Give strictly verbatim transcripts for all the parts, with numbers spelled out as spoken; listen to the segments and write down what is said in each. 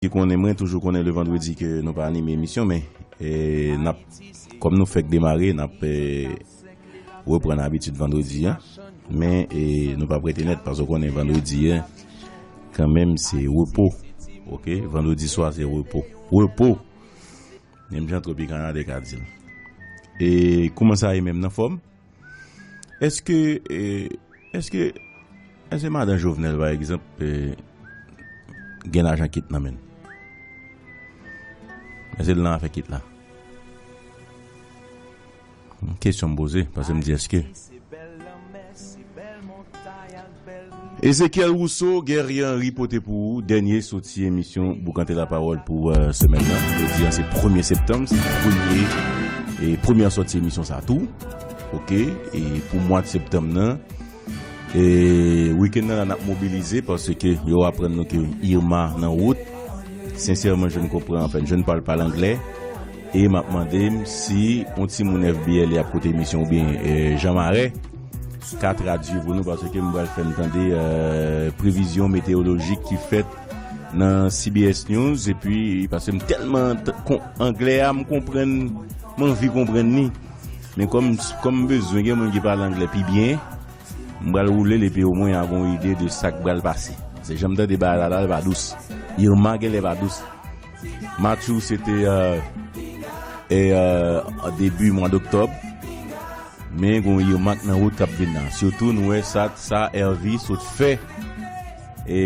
Ki konnen mwen, toujou konnen le vandredi ke nou pa anime emisyon, men, e, n ap, kòm nou fèk demare, n ap, e, reprann abitid vandredi an. Men, e, nou p ap rete nèt, paske w konnen vandredi an, kanmenm, se repo. Oke? Vandredi swa, se repo. Repo! Menm jan Tropicana te ka di l. E kòman sa ye menm, nan fòm? Èske, e, èske, èske madan Jovenel, pa egzanp, e, gen lajan kit nan men l? Èske l nan afè kit la? Kesyon m poze, paske m di èske. Ezekiel Rousseau, Guerrier Henry pote pou ou dènye soti emisyon Boukante Lapawòl pou, e, semèn nan. Jodi a se premye septanm, se premye, e, premyè soti emisyon sa tou. Oke, e pou mwa de septanm nan, e, wikenn nan la n ap mobilize paske yo aprann nou ke Irma nan wout. Sensèman, je ne comprends, enfin, je ne parle pas l'anglais. E m ap mande m si yon timoun F B L ap koute emisyon oubyen, e, Jean Marais ka tradui pou nou, paske m pral fè n tande, e, previzyon meteyolojik ki fèt nan C B S News, epi paske m tèlman t-, kon-, anglè a, m konprann, m anvi konprann li. Men kòm, kòm m bezwen gen moun ki pale anglè pi byen, m pral woule l epi omwen y a gon ide de sa k pral pase. Se jan m tande bagay la, la, li pa dous. Irma genlè pa dous. Matthew, se te, e, e, e, an debi mwa doktòb. Men gon Irma k nan wout k ap vin la. Sitou, nou wè sa, sa Hervy sot fè, e,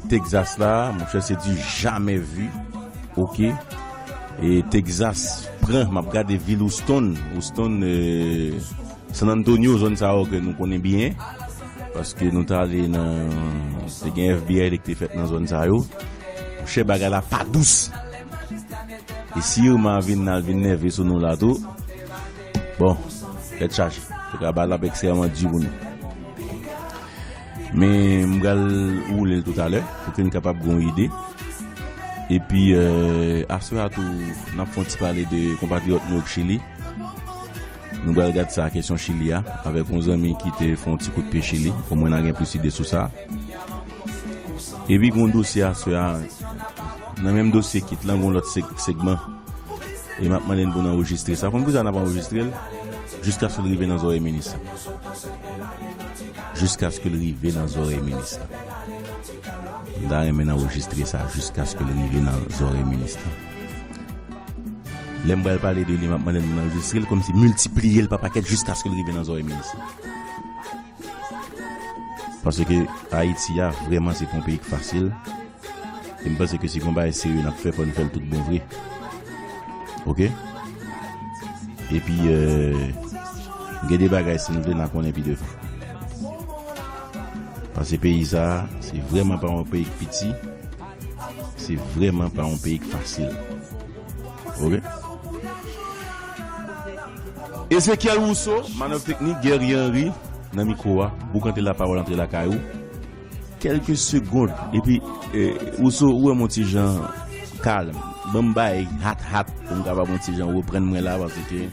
Texas la, monchè, se du jamais vu. Oke. E Texas pran, m ap gade vil Houston. Houston, e, San Antonio, zòn sa yo ke nou konnen byen, paske nou t ale nan, te gen F B I ki te fèt nan zòn sa yo. Monchè, bagay la pa dous. E si Irma vin, al vin nève sou nou la tou, bon, tèt chaje. Antouka, bagay la ap ekstrèmman di pou nou. Men, m pral woule l toutalè, pou ke n kapab gen yon ide. Epi, e, aswè a tou, n ap fè yon ti pale de konpatriyòt nou yo k Chili. Nou pral gad sa, kesyon Chili a, avèk yon zanmi ki te fè yon ti kout pye Chili. Omwen n a gen plis ide sou sa. Epi gon dosye aswè a, nan menm dosye kit lan, gon lòt seg-, segman. E m ap mande n pou n anrejistre sa. Konn poukisa n ap anrejistre l? Jiskaske l rive nan zòrèy minis la. Jiskaske l rive nan zòrèy minis la. M ta renmen n anrejistre sa jiskaske l rive nan zòrèy minis la. Lè m pral pale de li, m ap mande n anrejistre l, kòmsi miltipliye l pa pakèt jiskaske l rive nan zòrèy minis la. Paske Ayiti a, vrèman, se pa yon peyi k fasil. E m panse ke si gon bagay serye n ap fè, fò n fè l tout bon vre. Oke? Epi, e, gen de bagay, si n vle, n a konnen pi devan. Paske peyi sa a, se vrèman pa yon peyi k piti. Se vrèman pa yon peyi k fasil. Oke? Ezekiel Rousseau, Manèv Teknik, Guerrier Henry, nan mikwo a, boukante lapawòl antre lakay ou. Kèlke segond, epi, e, Rousseau, ou wè m yon ti jan kalm. Ban m bay hat hat pou m kapab yon ti jan reprann mwen la, paske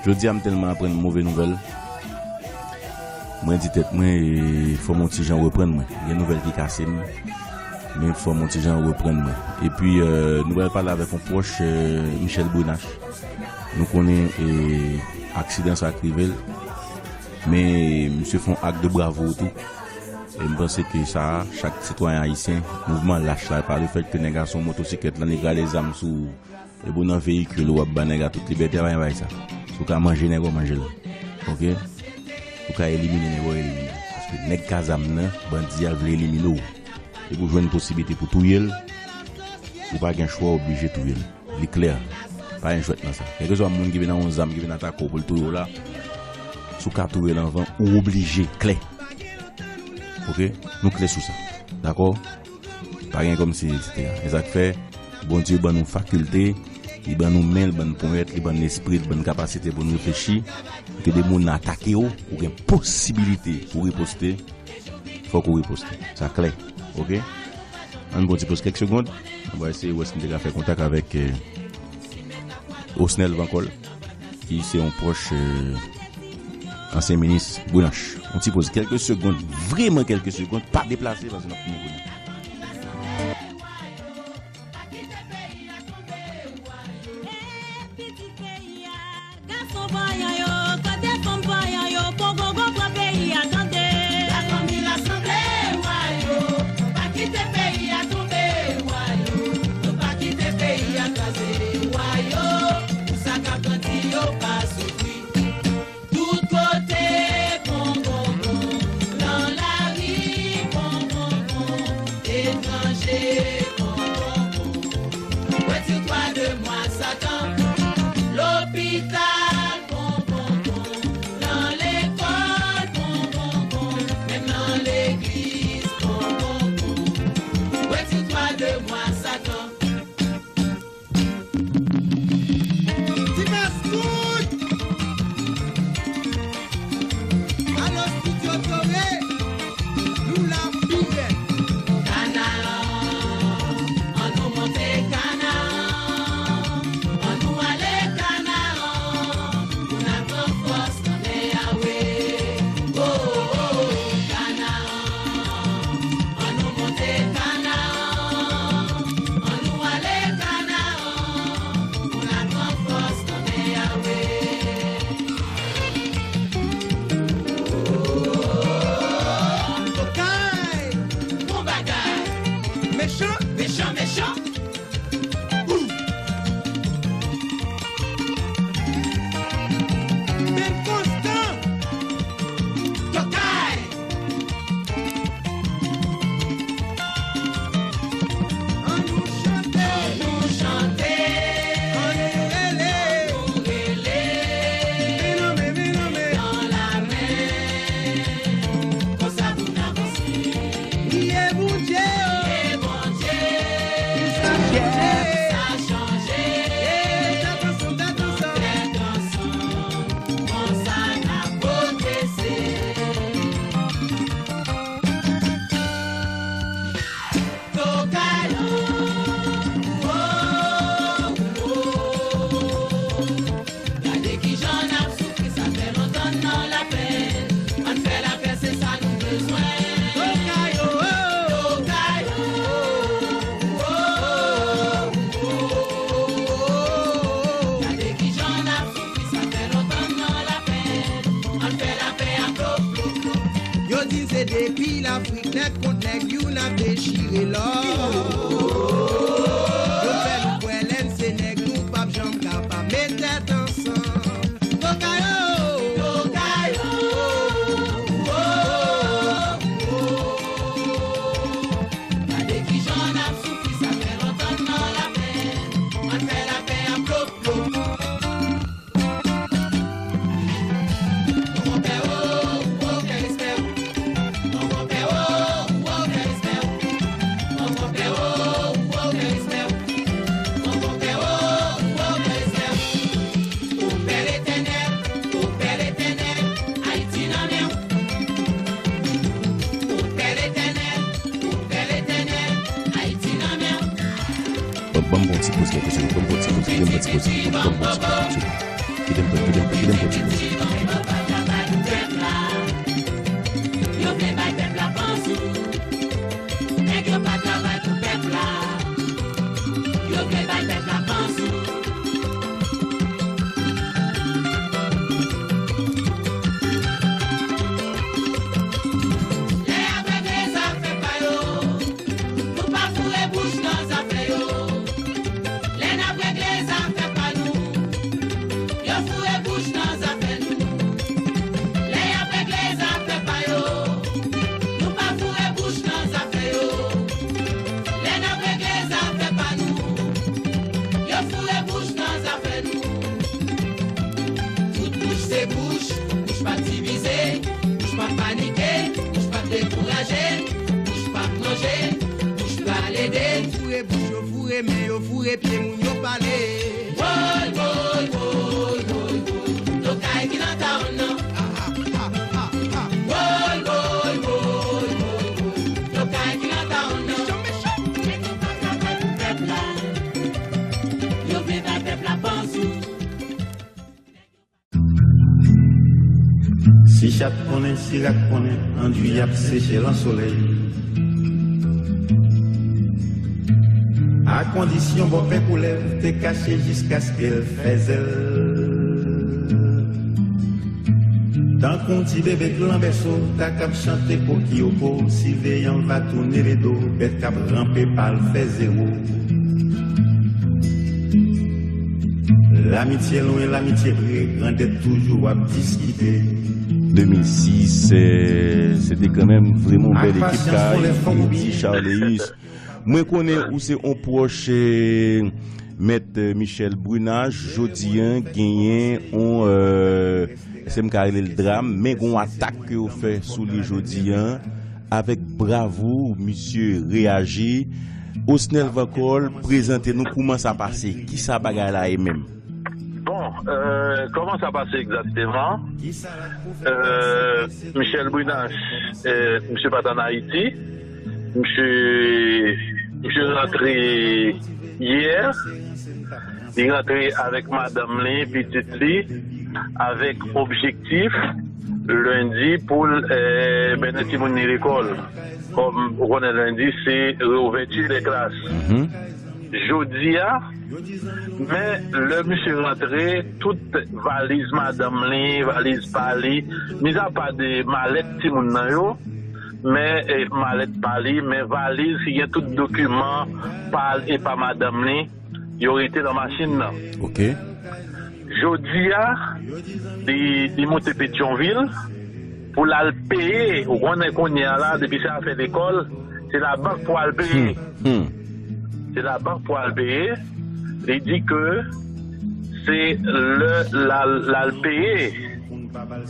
jodi a m tèlman aprann move nouvèl. Mwen di tèt mwen, e, fò m yon ti jan reprann mwen. Gen nouvèl ki kase m, men fò m yon ti jan reprann mwen. Epi, e, nou pral pale avèk yon pwòch, e, Michel Brunache. Nou konnen, e, aksidan sa k rive l, men misye fè yon ak de bravo tou. E m panse ke sa a, chak sitwayen ayisyen, mouvman lach la, pa lefèt ke nèg la sou motosiklèt la, nèg la gen zam sou ou, epi w nan veyikil ou, w ap ba nèg la tout libète a, pa gen bagay sa. Si w ka manje nèg, w manje l. Oke? Ou ka elimine nèg, w elimine l. Paske nèg ka zam nan, bandi a vle elimine w. Epi w jwenn posiblite pou touye l, ou pa gen chwa, w oblije touye l. Li klè. Pa gen jwèt nan sa. Kèlkeswa moun ki vin ak yon zam, ki vin atake w pou l touye w la, si w ka touye l anvan, ou oblije. Klè. Oke? Nou klè sou sa. Dakò? Pa gen kòmsi, etsetera. E sa k fè, Bondye ban nou fakilte, li ban nou men, li ban nou ponyèt, li ban nou lespri, li ban nou kapasite pou nou reflechi, pou ke de moun atake w, ou gen posibilite pou riposte, fòk ou riposte. Sa klè. Oke? Ann pran ti poz kèk segond. Ann eseye wè si n te ka fè kontak avèk, e, Osnel Vancol, ki se yon pwòch, e, ansyen minis Brunache. Yon ti poz kèk segond, vrèman kèk segond, pa deplase, paske n ap fini pou nou. Mechan, mechan. Menm Konstan. Tokay. Ann nou chante. Ann nou chante. Ann nou rele. Ann nou rele. Men non men, men non men. Tan la men. Konsa pou n avanse. Priye Bondye, oh. Priye Bondye. Pou sa chanje. Pou sa chanje. Tèt ansanm, tèt ansanm. Tèt ansanm. Konsa n ap pwogrese. Tokay, oh, oh, oh. Gade kijan n ap soufri, sa fè lontan n nan lapenn. Ann fè lapè, se sa nou bezwen. Tokay, oh, oh. Tokay, oh, oh, oh, oh. Gade kijan n ap soufri, sa fè lontan n nan lapenn. Ann fè lapè a plo, plo, plo. Yo di n se depi Lafrik nèg kont nèg, youn ap dechire lòt. Yo fè nou kwè lè n se nèg, nou p ap janm kapab met tèt ansanm. Tokay, oh! Tokay, oh! Gade kijan n ap soufri, sa fè lontan n nan lapenn. Ann fè lapè a plo, plo. Ban m, ban m bon ti poz, mwen, kote, ban m bon ti poz, kite m bon ti poz, ban m bon ti poz, kite m, kite m, kite m bon ti poz. Yo vle bay pèp la panzou. Nèg yo pa travay pou pèp la. Yo vle bay pèp la panzou. Lè y ap regle zafè pa yo, nou pa foure bouch nan zafè yo. Lè n ap regle zafè pa nou, yo foure bouch nan zafè nou. Lè y ap regle zafè pa yo, nou pa foure bouch nan zafè yo. Lè n ap regle zafè pa nou, yo foure bouch nan zafè nou. Tout bouch se bouch, bouch p ap divize, bouch p ap panike, bouch p ap dekouraje, bouch p ap manje, bouch pral ede. Foure bouch yo, foure men yo, foure pye moun yo pale. Woy, woy, woy, woy, woy. Tokay ki nan tawon nan. Woy, woy, woy, woy, woy. Tokay ki nan tawon nan. Nèg yo pa travay pou pèp la. Yo vle bay pèp la panzou. Si chat konnen, si rat konnen, andwi ap seche lan solèy. A kondisyon bòpè koulèv te kache jiskaske l fè zèl. Tankou ti bebe k lan bèso, ta k ap chante kokiyoko, siveyan va tounen ledo, bèt k ap ranpe pa l fè zewo. Lamitye lwen, lamitye pre, grandèt toujou ap diskite. De mil sis, eh, se te kanmenm vrèman yon bèl ekip kay Eddy Charleus. Mwen konnen ou se yon pwòch, eh, Mèt, eh, Michel Brunache. Jodi a, genyen yon, eh, èske m ka rele l dram, men gen yon atak ke yo fè sou li jodi a, avèk bravou, misye reyaji. Osnel Vancol, prezante nou kòman sa pase, kisa bagay la ye menm? Bon, euh, kòman sa pase egzakteman? Euh, Michel Brunache, euh, misye pa t ann Ayiti. Misye, misye rantre yè. Li rantre avèk madanm li, pitit li, avèk objektif lendi pou l, eh, mennen timoun li lekòl. Kòm ou konnen lendi, se reouvèti dè klas. Mhm. Jodi a, men lè misye rantre, tout valiz madanm li, valiz pa li, mizapa de malèt timoun nan yo, men, e, malèt pa li, men valiz ki gen tout dokiman pa l e pa madanm li, yo rete nan machin nan. Ok. Jodi a, li, li moute Petyonvil pou l al peye. Ou konnen kounye a la, depi se afè lekòl, se labank pou al peye. Hmm. Hmm. Se labank pou al peye. Li di ke se lè l al, l al peye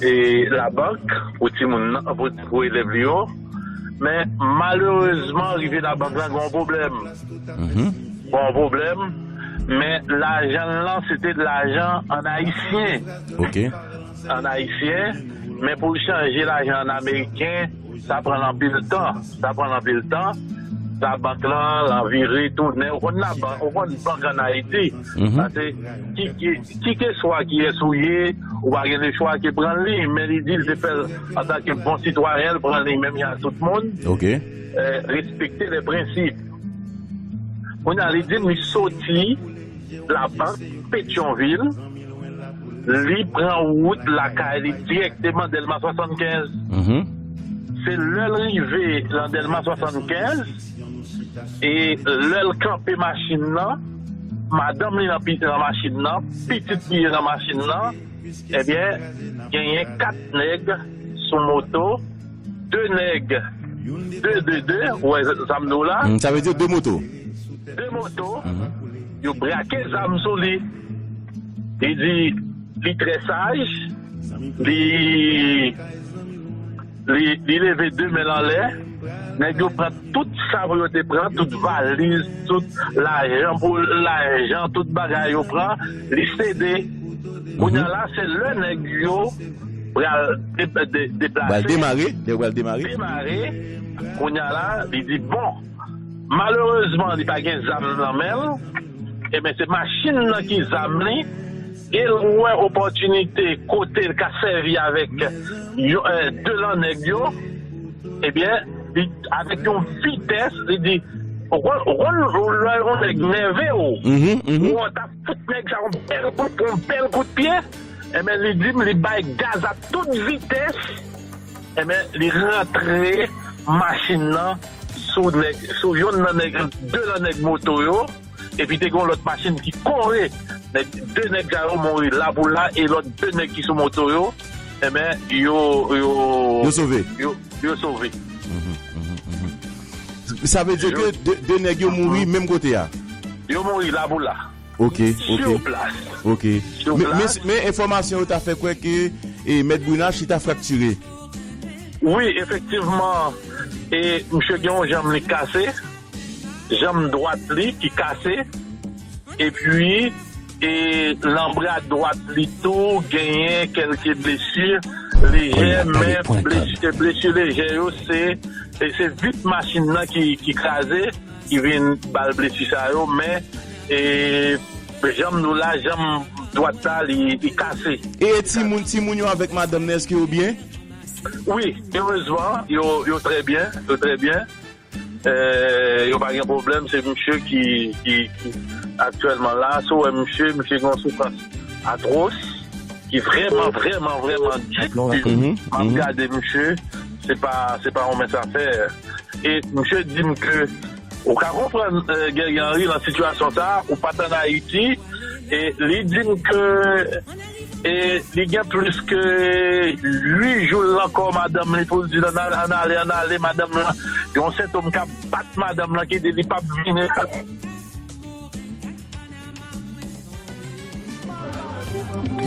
e labank pou timoun nan, pou, pou elèv li yo. Men malerezman, rive labank lan, gen yon pwoblèm. Mhm. Gen yon pwoblèm. Men lajan l lan, se te lajan ann ayisyen. Ok. Ann ayisyen. Men pou l chanje lajan ann ameriken, sa pran l anpil tan. Sa pran l anpil tan. Labank lan, l anvi retounen. Ou konn labank, ou konn bank ann Ayiti. Mhm. Paske ki, ki, kikeswa kiyès ou ye, ou pa gen lechwa ke pran li, men li di l te fè l antanke bon sitwayen, l pran li menm jan ak tout moun. Ok. Eh, respekte lè prensip. Kounye a, li di m li soti labank Petyonvil, li pran wout lakay li dirèkteman Dèlma swasannkenz. Mhm. Se lè l rive nan Dèlma swasannkenz, e lè l kanpe machin nan, madanm li nan pi-, nan machin nan, pitit li nan machin nan, ebyen, genyen kat nèg sou moto, de nèg, de, de, de, ou wè sa m di w la? Mm, sa vle di de moto. De moto, mhm, yo brake zam sou li. Li di, li trè saj, li, li, li leve de men l anlè. Nèg yo pran tout sa pou yo te pran, tout valiz, tout lajan pou lajan, tout bagay yo pran, li sede. Kounye a la, se lè nèg yo pral de-, de-, deplase. Pral demare, lè yo pral demare. Demare, kounye a la, li di, bon, malerezman, li pa gen zam nan men l. Ebyen, se machin nan ki zam li. E l wè opòtinite kote l ka sèvi avèk yo, eh, de lan nèg yo. Ebyen, li, avèk yon vitès, li di, ou konn, ou konn, lè yon nèg nève w, mhm, mhm, ou wè w ta fout nèg sa yon bèl kout, yon bèl kout pye. Ebyen, li di m, li bay gaz a tout vitès. Ebyen, li rantre machin nan sou nèg, sou yonn nan nèg, de lan nèg moto yo, epi te gen yon lòt machin ki kore. Nèg, de nèg sa yo mouri la pou la, e lòt de nèg ki sou moto yo, ebyen, yo, yo, yo sove. Yo, yo sove. Mhm, mhm, mhm. Sa vle di ke de, de nèg yo mouri menm kote a? Yo mouri la pou la. Ok, ok. Sur plas. Ok. Sur plas. Men, men, men enfòmasyon yo ta fè kwè ke, e, Mèt Bruna chita fraktire. Wi, efektivman, e, misye gen yon janm li kase, janm dwat li ki kase, epi, e, nan bra dwat li tou genyen kèlke blesi lejè, men blesi, blesi lejè yo se, e, se vit machin nan ki, ki kraze, ki vin ba l blesi sa yo, men, e, janm nou la, janm dwat la, li, li kase. E timoun, timoun yo avèk madanm nan, èske yo byen? Wi, erezman, yo, yo trè byen, yo trè byen. Eh, yo pa gen pwoblèm, se misye ki, ki, ki aktyèlman la. Si w wè misye, misye gen yon soufrans atwòs, ki vrèman, vrèman, vrèman di. M ap gade misye, se pa, se pa yon mens afè. E misye di m ke ou ka konprann, eh, Guerrier Henry nan sitiyasyon sa a, ou pa t ann Ayiti, e li di m ke, e li gen plis ke uit jou l nan kò madanm li pou l di l ann ale, ann ale, ann ale, madanm lan, yon sentòm k ap bat madanm lan ki di li p ap vini.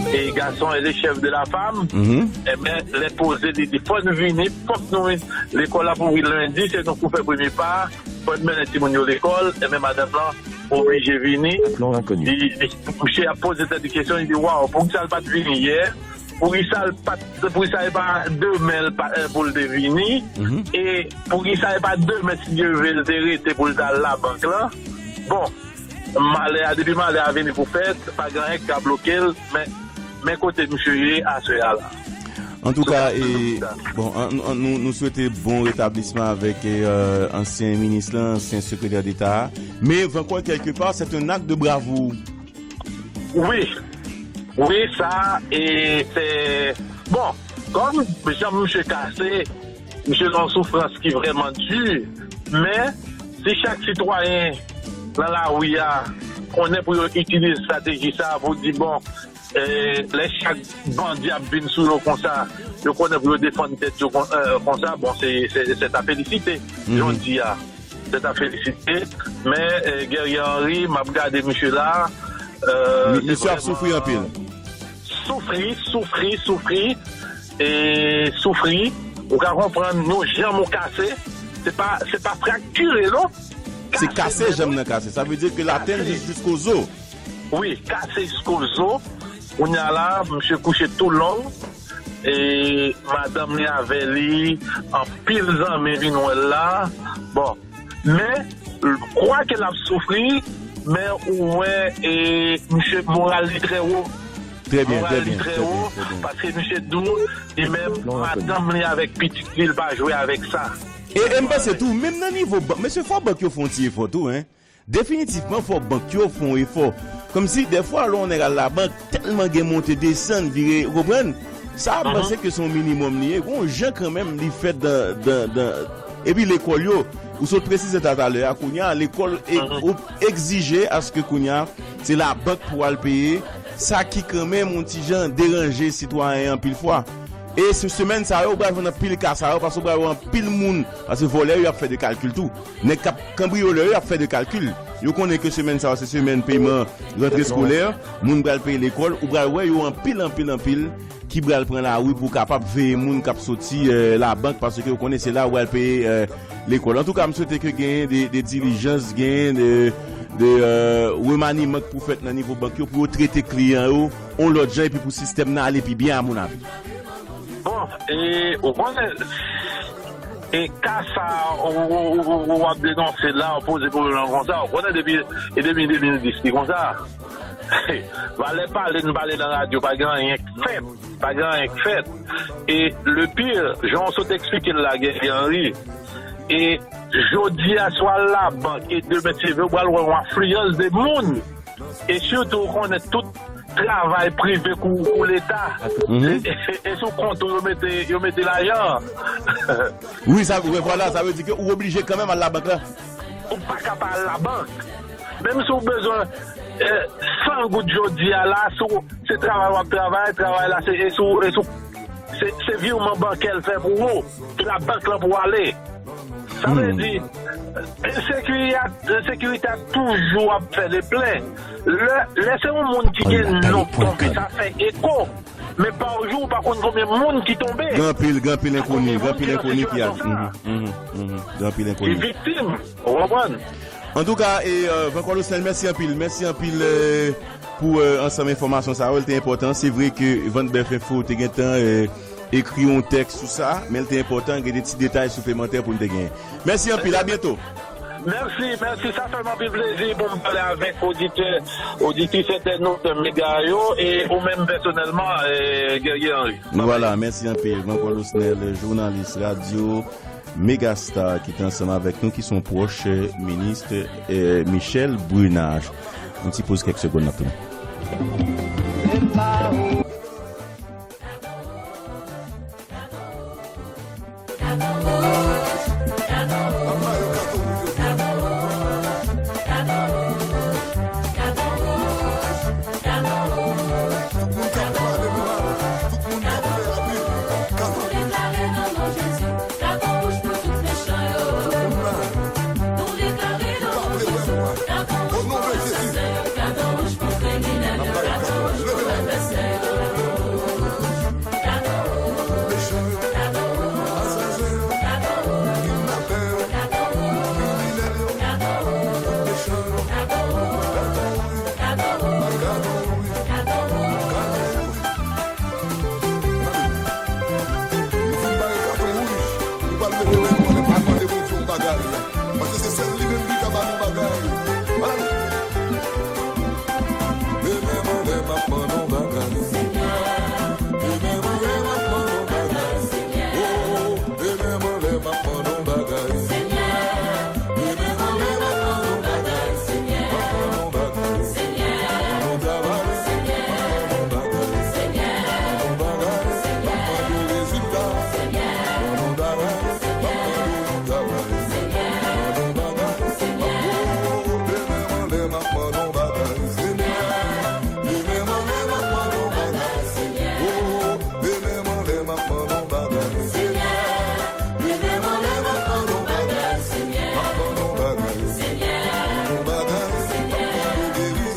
E gason e le chèf de la fam, mhm, enben, lè poze li di fò n vini, fòk nou vini. Lekòl ap ouvri lendi, se nou pou fè premye pa, fò n mennen timoun yo lekòl, enben, madanm lan oblije vini. Li, li, misye ap poze tèt li kesyon, li di, waw, poukisa l pa t vini yè? Poukisa l pa t, poukisa e pa demen l pa, eh, pou l te vini? Mhm. E poukisa e pa demen, si Dye vle, l te rete pou l t al labank lan? Bon, malè a, depi malè a vini pou fèt, pa gen anyen ki ka bloke l, men, men kote misye ye aswè a la. Antouka, e, bon, an, an, nou, nou swete bon retablisman avèk, e, ansyen minis lan, ansyen sekretè deta a. Men, van kwè kèlke pa, c'est un acte de bravoure. Wi, wi, sa, e, se, bon, kòm jan misye kase, Misye nan yon soufrans ki vrèman di, men si chak sitwayen nan lari a konnen pou yo itilize estrateji sa a pou di, bon, eh, lè chak bandi ap vin sou yo konsa, yo konnen pou yo defann tèt yo kon- eh, konsa, bon, se se- se ta felisite. Jodi a, se ta felisite. Men eh, Guerrier Henry, m ap gade misye la, eh, Mi- se Misye ap soufri vrèman anpil. Soufri, soufri, soufri, e soufri. Ou ka konprann, nou janm ou kase, se pa, se pa fraktire, non. Se kase janm nan kase. Sa vle di ke l atenn jis jiskozo. Wi, kase jiskozo. Kounye a la, misye kouche tou long. E madanm li avè li, anpil zanmi vin wè l la. Bon, men, kwake l ap soufri, men ou wè, e, misye moral li trè wo. Trè byen, trè byen, trè byen, trè byen. Paske misye di w, li menm, madanm li avèk pitit li, li pa jwe avèk sa. E, e m panse tou, menm nan nivo bank, mesye, fò bank yo fè yon ti efò tou, en. Definitivman, fò bank yo fè yon efò. Kòmsi, dèfwa, lè yon nèg al labank, tèlman gen monte desann, vire, ou konprann? Sa, m panse ke se yon minimòm li ye. Gon jan kanmenm li fèt dan, dan, dan, epi lekòl yo, ou sot presize sa talè a, kounye a, lekòl e- ou egzije aske kounye a, se labank pou al peye, sa ki kanmenm yon ti jan deranje sitwayen anpil fwa. E se semèn sa yo, ou pral jwenn anpil ka sa yo, paske ou pral wè anpil moun, paske vòlè yo ap fè de kalkil tou. Nèg k ap kanbriyole yo ap fè de kalkil. Yo konnen ke semèn sa yo se semèn peman rantre eskolè, moun pral peye lekòl, ou pral wè yo anpil, anpil, anpil ki pral pran lari pou kapab veye moun k ap soti eh, labank, paske yo konnen se la ou pral peye eh, lekòl. Antouka, m swete ke genyen de, de dilijans, genyen de, de eh, remaniman k pou fèt nan nivo bank yo, pou yo trete kliyan yo yon lòt jan, epi pou sistèm nan ale pi byen, a mon avi. Bon, e, ou konnen, e ka sa ou, ou, ou, ou ap denonse la, ou poze pwoblèm nan konsa, ou konnen depi, e depi de mil dis li konsa. Valè pale, n pale nan radyo, pa gen anyen k fèt, pa gen anyen k fèt. E le pire, jan w sot eksplike l la, Guerrier Henry, e jodi a, si w al labank, e demen, si Dye vle, ou pral wè yon afliyans de moun. E sitou, ou konnen tout travay prive kou, kou Leta. Mhm. E, e, e sou kont ou yo mete, yo mete lajan. Wi, sa, wi, vwala, sa vle di ke ou oblije kanmenm al labank la. Ou pa ka pa al labank. Menm si w bezwen eh, san goud jodi a la, si w, se travay w ap travay, travay la, se, e sou, e sou, se, se virman bankè l fè pou ou, se labank lan pou w ale. Sa vle di, ensekirite, ensekirite a toujou ap fè le plen. Lè, lè se yon moun ki gen non k tonbe, sa fè eko. Men pa yon jou, ou pa konn konbyen moun ki tonbe. Gen anpil, gen anpil enkoni, gen anpil enkoni ki al. Mhm, mhm, mhm. Gen anpil enkoni. Ki viktim, ou konprann? Antouka, e, eh, Van Kòlosnèl, mèsi anpil. Mèsi anpil eh, pou eh, ansanm enfòmasyon sa yo. Li te enpòtan. Se vre ke Vant Bèf Enfo te gentan eh, ekri yon tèks sou sa, men li te enpòtan, gen de ti detay siplemantè pou n te genyen. Mèsi anpil, a byento. Mèsi, mèsi. Sa fè m anpil plezi pou m pale avèk oditè, oditris, entènot Mega yo, e ou menm pèsonèlman, eh, Guerrier Henry. Vwala, mèsi anpil. Van Kòlosnèl, jounalis radyo Megastar ki te ansanm avèk nou, ki se yon pwòch eh, minis eh, Michel Brunache. Yon ti poz kèk segonn, n ap tounen.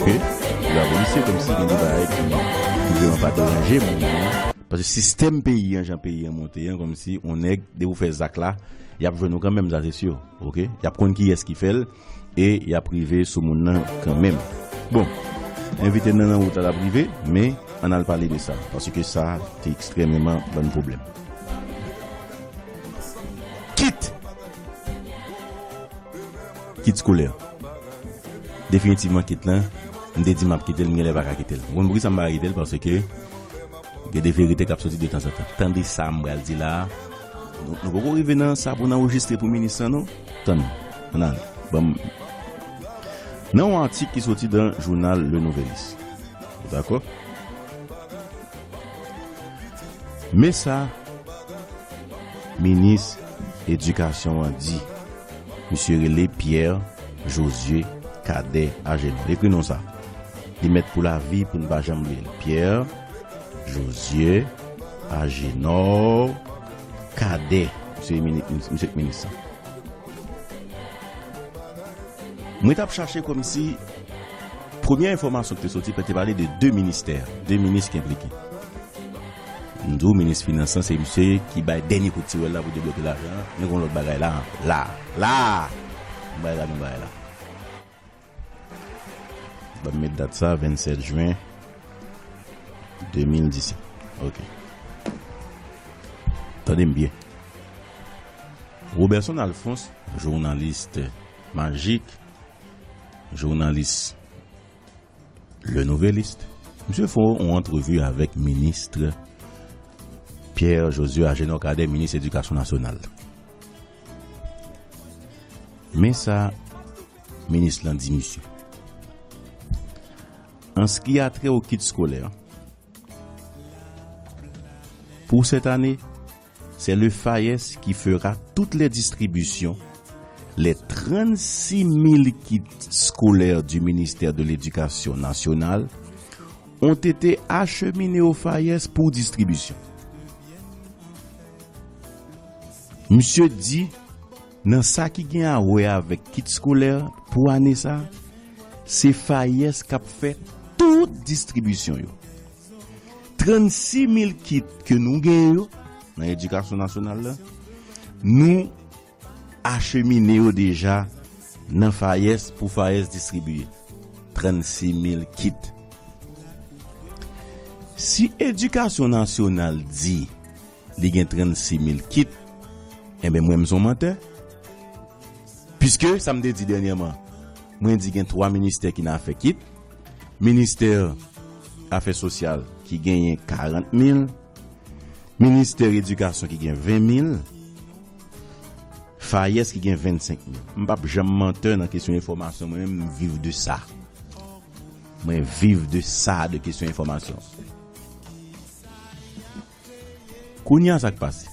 Oke? Li pa polisye, kòmsi gen de bagay ki, ki vrèman pa deranje moun nan. Paske sistèm peyi an, jan peyi an monte an, kòmsi yon nèg, depi w fè zak la, y ap jwenn ou kanmenm, sa se si. Oke? Y ap konn kiyès ki fè l, e y ap rive sou moun nan kanmenm. Bon, envite n nan, nan wout la, l ap rive, men ann al pale de sa, paske sa te ekstrèmeman ban n pwoblèm. Kit! Kit skolè. Definitivman, kit lan, m te di m ap kite l, m genlè pa ka kite l. Ou konn poukisa m pa ka kite l? Paske gen de verite k ap soti detanzantan. Tande sa m pral di la a. Nou, nou poko rive nan sa pou n anrejistre pou minis lan, non? Tann, ann ale. Ban m, nan yon atik ki soti nan jounal Le Nouvelliste. Ou dakò? Men sa minis edikasyon an di. Misye rele Pierre Josué Cadet Agénor. Ekri non sa. Li mèt pou lavi pou n pa janm bliye l. Pierre Josué Agénor Cadet. Misye mini-, misye k minis lan. Mwen t ap chache kòmsi premye enfòmasyon ki te soti, te pale de de ministè, de minis ki enplike. M di w, minis finans lan, se misye ki bay dènye kout tirèl la pou debloke lajan an. Men gen yon lòt bagay la, la, la! M bay la, men bagay la. Ban m met dat sa, vennsèt jen de mil disèt. Oke. Tande m byen. Roberson Alphonse, jounalis majik, jounalis Le Nouvelliste, misye fè yon antrevi avèk minis Pierre Josué Agénor Cadet, minis edikasyon nasyonal. Men sa minis lan di misye. En ce qui a trait au kit scolaire, pour cette année, c'est le FAES qui fera toutes les distributions. Les trente-six mille kits scolaires du ministère de l'Éducation nationale ont été acheminés au FAES pour distribution. Misye di, nan sa ki gen a wè avèk kit skolè pou ane sa, se FAES k ap fè tout distribisyon yo. Trannsis mil kit ke nou genyen yo nan edikasyon nasyonal la, nou achemine yo deja nan FAES pou FAES distribiye. Trannsis mil kit. Si edikasyon nasyonal di li gen trannsis mil kit, enben mwen m se yon mantè. Piske sa m te di dènyèman, mwen di gen twa ministè ki nan afè kit. Ministè afè sosyal ki genyen karant mil, ministè edikasyon ki gen ven mil, FAES ki gen vennsenk mil. M p ap janm mantè nan kesyon enfòmasyon, mwen menm m viv de sa. Mwen viv de sa, de kesyon enfòmasyon. Kounye a sa k pase?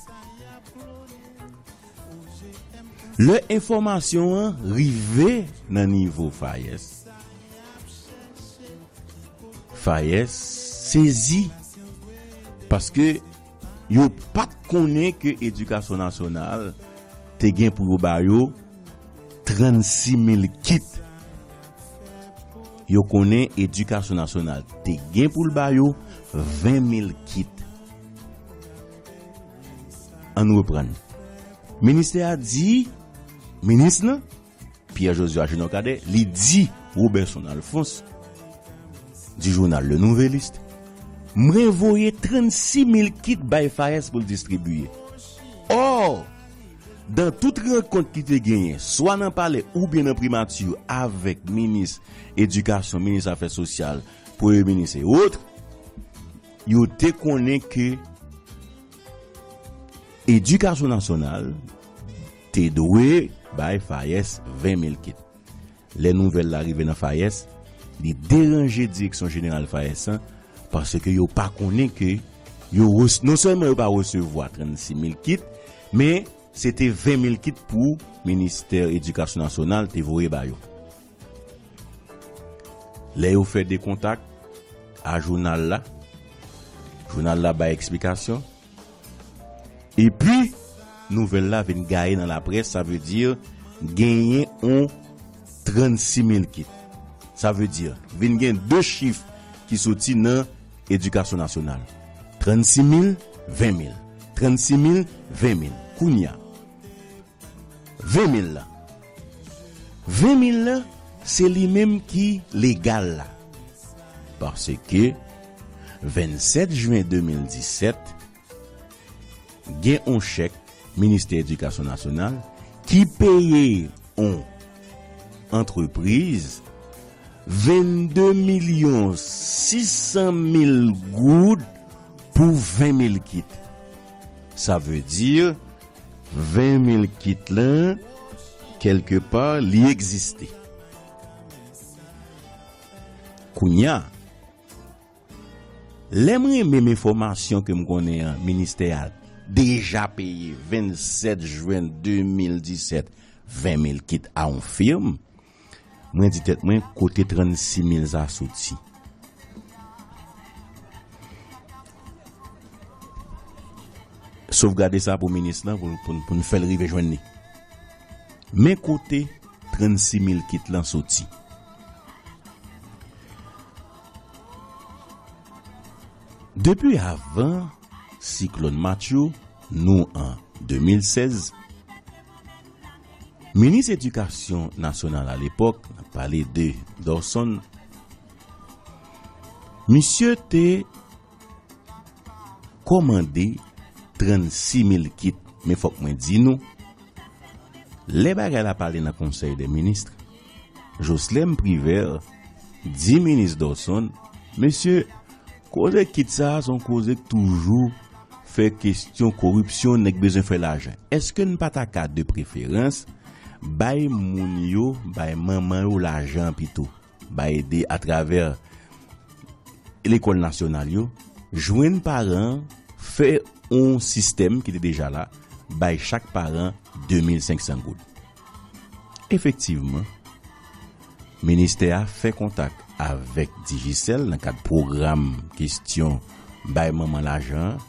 Lè enfòmasyon an rive nan nivo FAES, FAES sezi, paske yo pa t konnen ke edikasyon nasyonal te gen pou yo ba yo trannsis mil kit. Yo konnen edikasyon nasyonal te gen pou l ba yo ven mil kit. Ann reprann. Ministè a di, minis lan, Pierre Josué Agénor Cadet, li di Roberson Alphonse, di jounal Le Nouvelliste, mwen voye trannsis mil kit bay FAES pou l distribiye. Ò, dan tout rankont ki te genyen, swa nan palè oubyen nan primati avèk minis edikasyon, minis afè sosyal, premye minis e wòt, yo te konnen ke edikasyon nasyonal te dwe bay FAES ven mil kit. Lè nouvèl la rive nan FAES, li deranje direksyon jeneral FAES lan, paske yo pa konnen ke yo rese-, non sèlman yo pa resevwa trannsis mil kit, men se te ven mil kit pou ministè edikasyon nasyonal te voye ba yo. Lè yo fè de kontak a jounal la, jounal la bay eksplikasyon, epi nouvèl la vin gaye nan laprès, sa vle di genyen on trannsis mil kit. Sa vle di, vin gen de chif ki soti nan edikasyon nasyonal. Trannsis mil, ven mil. Trannsis mil, ven mil. Kounye a, ven mil la. Ven mil la, se li menm ki legal la. Paske vennsèt jen de mil disèt, gen yon chèk Ministè Edikasyon Nasyonal ki peye yon antrepriz vennde milyon sis san mil goud pou ven mil kit. Sa vle di ven mil kit lan, kèlkepa, li egziste. Kounye a, lè m renmen enfòmasyon ke m konnen an, ministè a deja peye vennsèt jen de mil disèt ven mil kit a yon fim, mwen di tèt mwen, kote trannsis mil sa soti? Sovgade sa pou minis lan, pou, pou, pou n fè l rive jwenn li. Men kote trannsis mil kit lan soti. Depi avan siklòn Matthew, nou an de mil sèz, minis edikasyon nasyonal alepòk, n ap pale de Dorson, misye te kòmande trannsis mil kit. Men fòk mwen di nou, lè bagay la pale nan Konsèy dè Minis, Jocelerme Privert di minis Dorson, mesye, koze kit sa a se yon koze k toujou fè kesyon koripsyon, nèg bezwen fè lajan. Èske n pa ta ka, de preferans, bay moun yo, bay manman yo lajan pito? Bay de, atravè lekòl nasyonal yo, jwenn paran an, fè yon sistèm ki te deja la, bay chak paran de mil senk san goud. Efektivman, ministè a fè kontak avèk Digicel nan kad pwogram kesyon bay manman lajan an.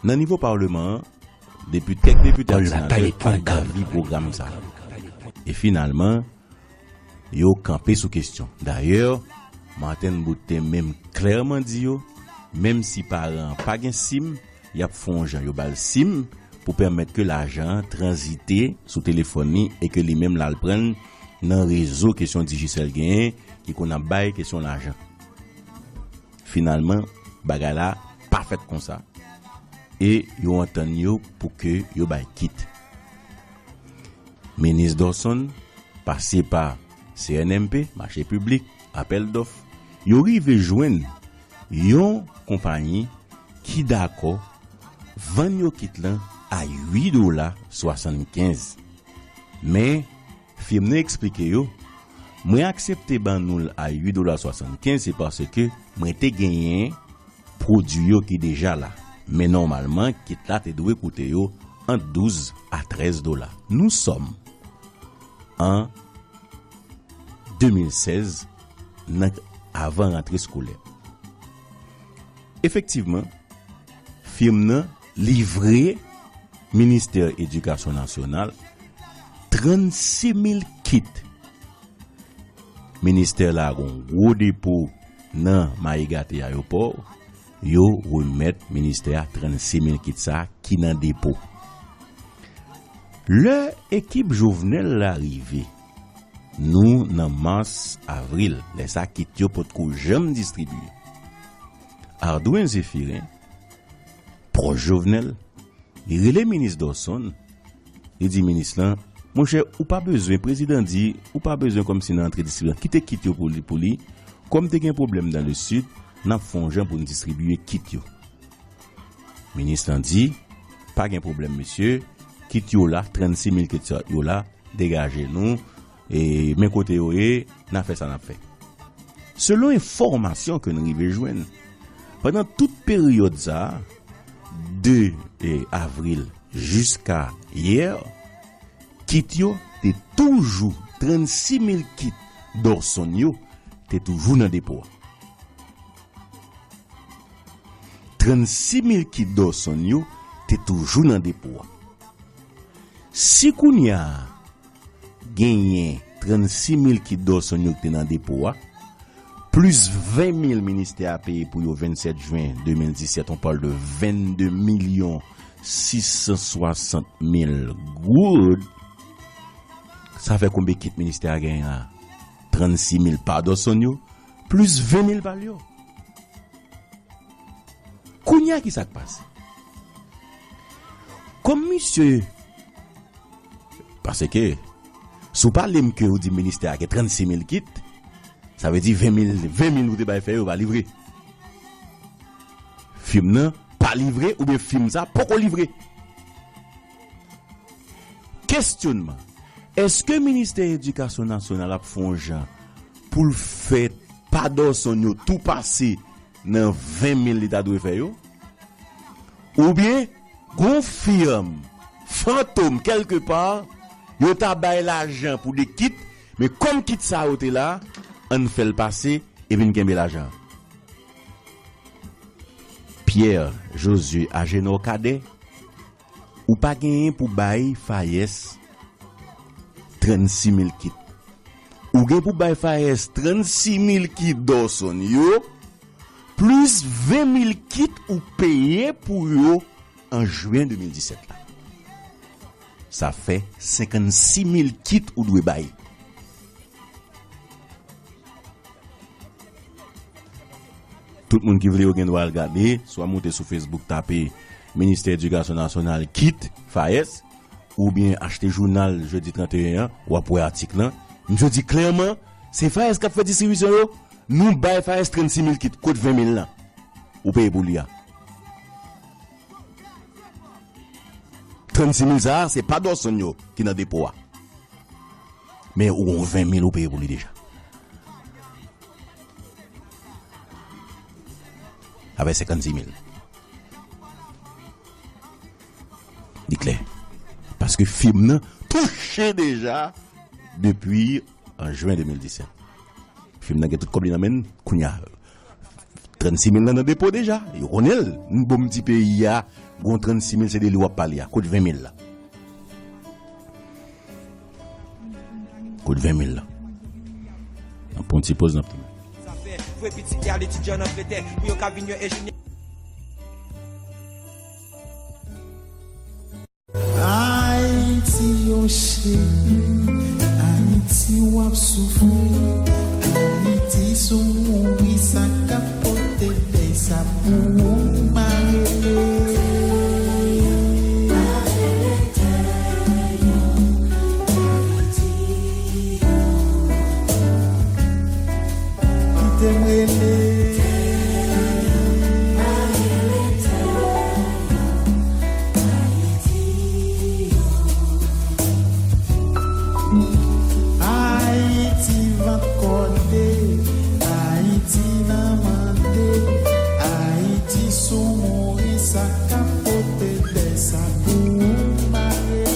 Nan nivo palman an, depi kèk depite ak senatè pa t davi pwogram sa a. E finalman, yo kanpe sou kesyon. Dayè, Martin Boot te menm klèman di yo, menm si paran an pa gen sim, y ap fè yon jan yo ba l sim pou pèmèt ke lajan an tranzite sou telefòn li e ke li menm l al pran l nan rezo kesyon Digicel genyen ki konn ap bay kesyon lajan. Finalman, bagay la pa fèt konsa e yo antann yo pou ke yo bay kit. Minis Dorson pase pa C N M P, mache piblik, apèl dòf, yo rive jwenn yon konpayi ki dakò vann yo kit lan a uit dola swasannkenz. Men, fim nan eksplike yo, mwen aksepte ban nou l a uit dola swasannkenz, se paske mwen te genyen pwodui yo ki deja la. Men nòmalman, kit la te dwe koute yo ant douz a trèz dola. Nous sommes en de mil sèz, nan avan rantre eskolè. Efektivman, fim nan livre Ministè Edikasyon Nasyonal trannsis mil kit. Ministè la gen yon gwo depo nan Mayi-Gate Ayewopò, yo remèt ministè a trannsis mil kit sa a ki nan depo. Lè ekip Jovenel la rive, nou nan mas, avril, lè sa kit yo potko janm distribiye. Ardouin Zéphirin, pwòch Jovenel, li rele minis Dorson, li di minis lan, monchè, ou pa bezwen, prezidan di, ou pa bezwen kòmsi nan antre distribiye, kite kit yo pou li, pou li. Kòm te gen pwoblèm dans le sud, n ap fè yon jan pou n distribiye kit yo. Minis lan di, pa gen pwoblèm, mesye, kit yo la, trannsis mil kit sa yo la, degaje nou, e men kote yo ye, n a fè sa n ap fè. Selon enfòmasyon ke n rive jwenn, pandan tout peryòd sa a, de, e, avril jiska yè, kit yo te toujou, trannsis mil kit Dorson yo te toujou nan depo a. Trannsis mil kit Dorson yo te toujou nan depo a. Si kounye a genyen trannsis mil kit Dawson yo ki te nan depo a, plis ven mil ministè a peye pou yo vennsèt jen de mil disèt, on parle de vennde milyon sis san swasant mil goud. Sa fè konbyen kit ministè a genyen la? Trannsis mil pa Dawson yo, plis ven mil pa l yo. Kounye a, ki sa k pase? Kòm misye, paske, si w pale m ke ou di ministè a gen trannsis mil kit, sa vle di ven mil, ven mil ou te bay fè yo pa livre. Fim nan pa livre oubyen fim sa poko livre. Kesyonman, èske Ministè Edikasyon Nasyonal ap fè yon jan pou l fè pa Dawson yo tou pase nan ven mil li ta dwe fè yo? Oubyen, gon fim fantom kèlkepa, yo ta bay lajan pou de kit, men kòm kit sa yo te la, ann fè l pase, epi n kenbe lajan an. Pierre Josué Agénor Cadet, ou pa genyen pou bay FAES trannsis mil kit. Ou gen pou bay FAES trannsis mil kit Dawson yo, plis ven mil kit ou peye pou yo an jen de mil disèt la. Sa fè senkannsis mil kit ou dwe bay. Tout moun ki vle yo gen dwa al gade, swa moute sou Facebook, tape Ministè Edikasyon Nasyonal kit FAES, oubyen achte jounal jedi tranteyen an, w ap wè atik lan. Misye di klèman, se FAES k ap fè distribisyon yo, nou bay FAES trannsis mil kit, kot ven mil lan ou peye pou li a? Trannsis mil sa a, se pa Dawson yo ki nan depo a. Men ou gon ven mil ou peye pou li deja. Avèk senkannsis mil. Li klè. Paske fim nan touche deja depi an jen de mil disèt. Fim nan gen tout kòb li nan men l, kounye a, trannsis mil lan nan depo deja. Yo konnen l. M bon, m di peyi a, gon trannsis mil, se de li w ap pale a. Kot ven mil la? Kot ven mil la? N ap pran yon ti poz, n ap tounen. Zafè, voye pitit li al etidye ann Angletè, pou yo ka vin yon enjenyè. Ayiti, o cheri, Ayiti, w ap soufri. Ayiti, si w mouri, sa k ap pote dèy sa pou ou, m a rele. Kite m rele. Ayiti vant kòde, Ayiti nan mande, Ayiti si w mouri sa k ap pote dèy sa pou ou, m a rele.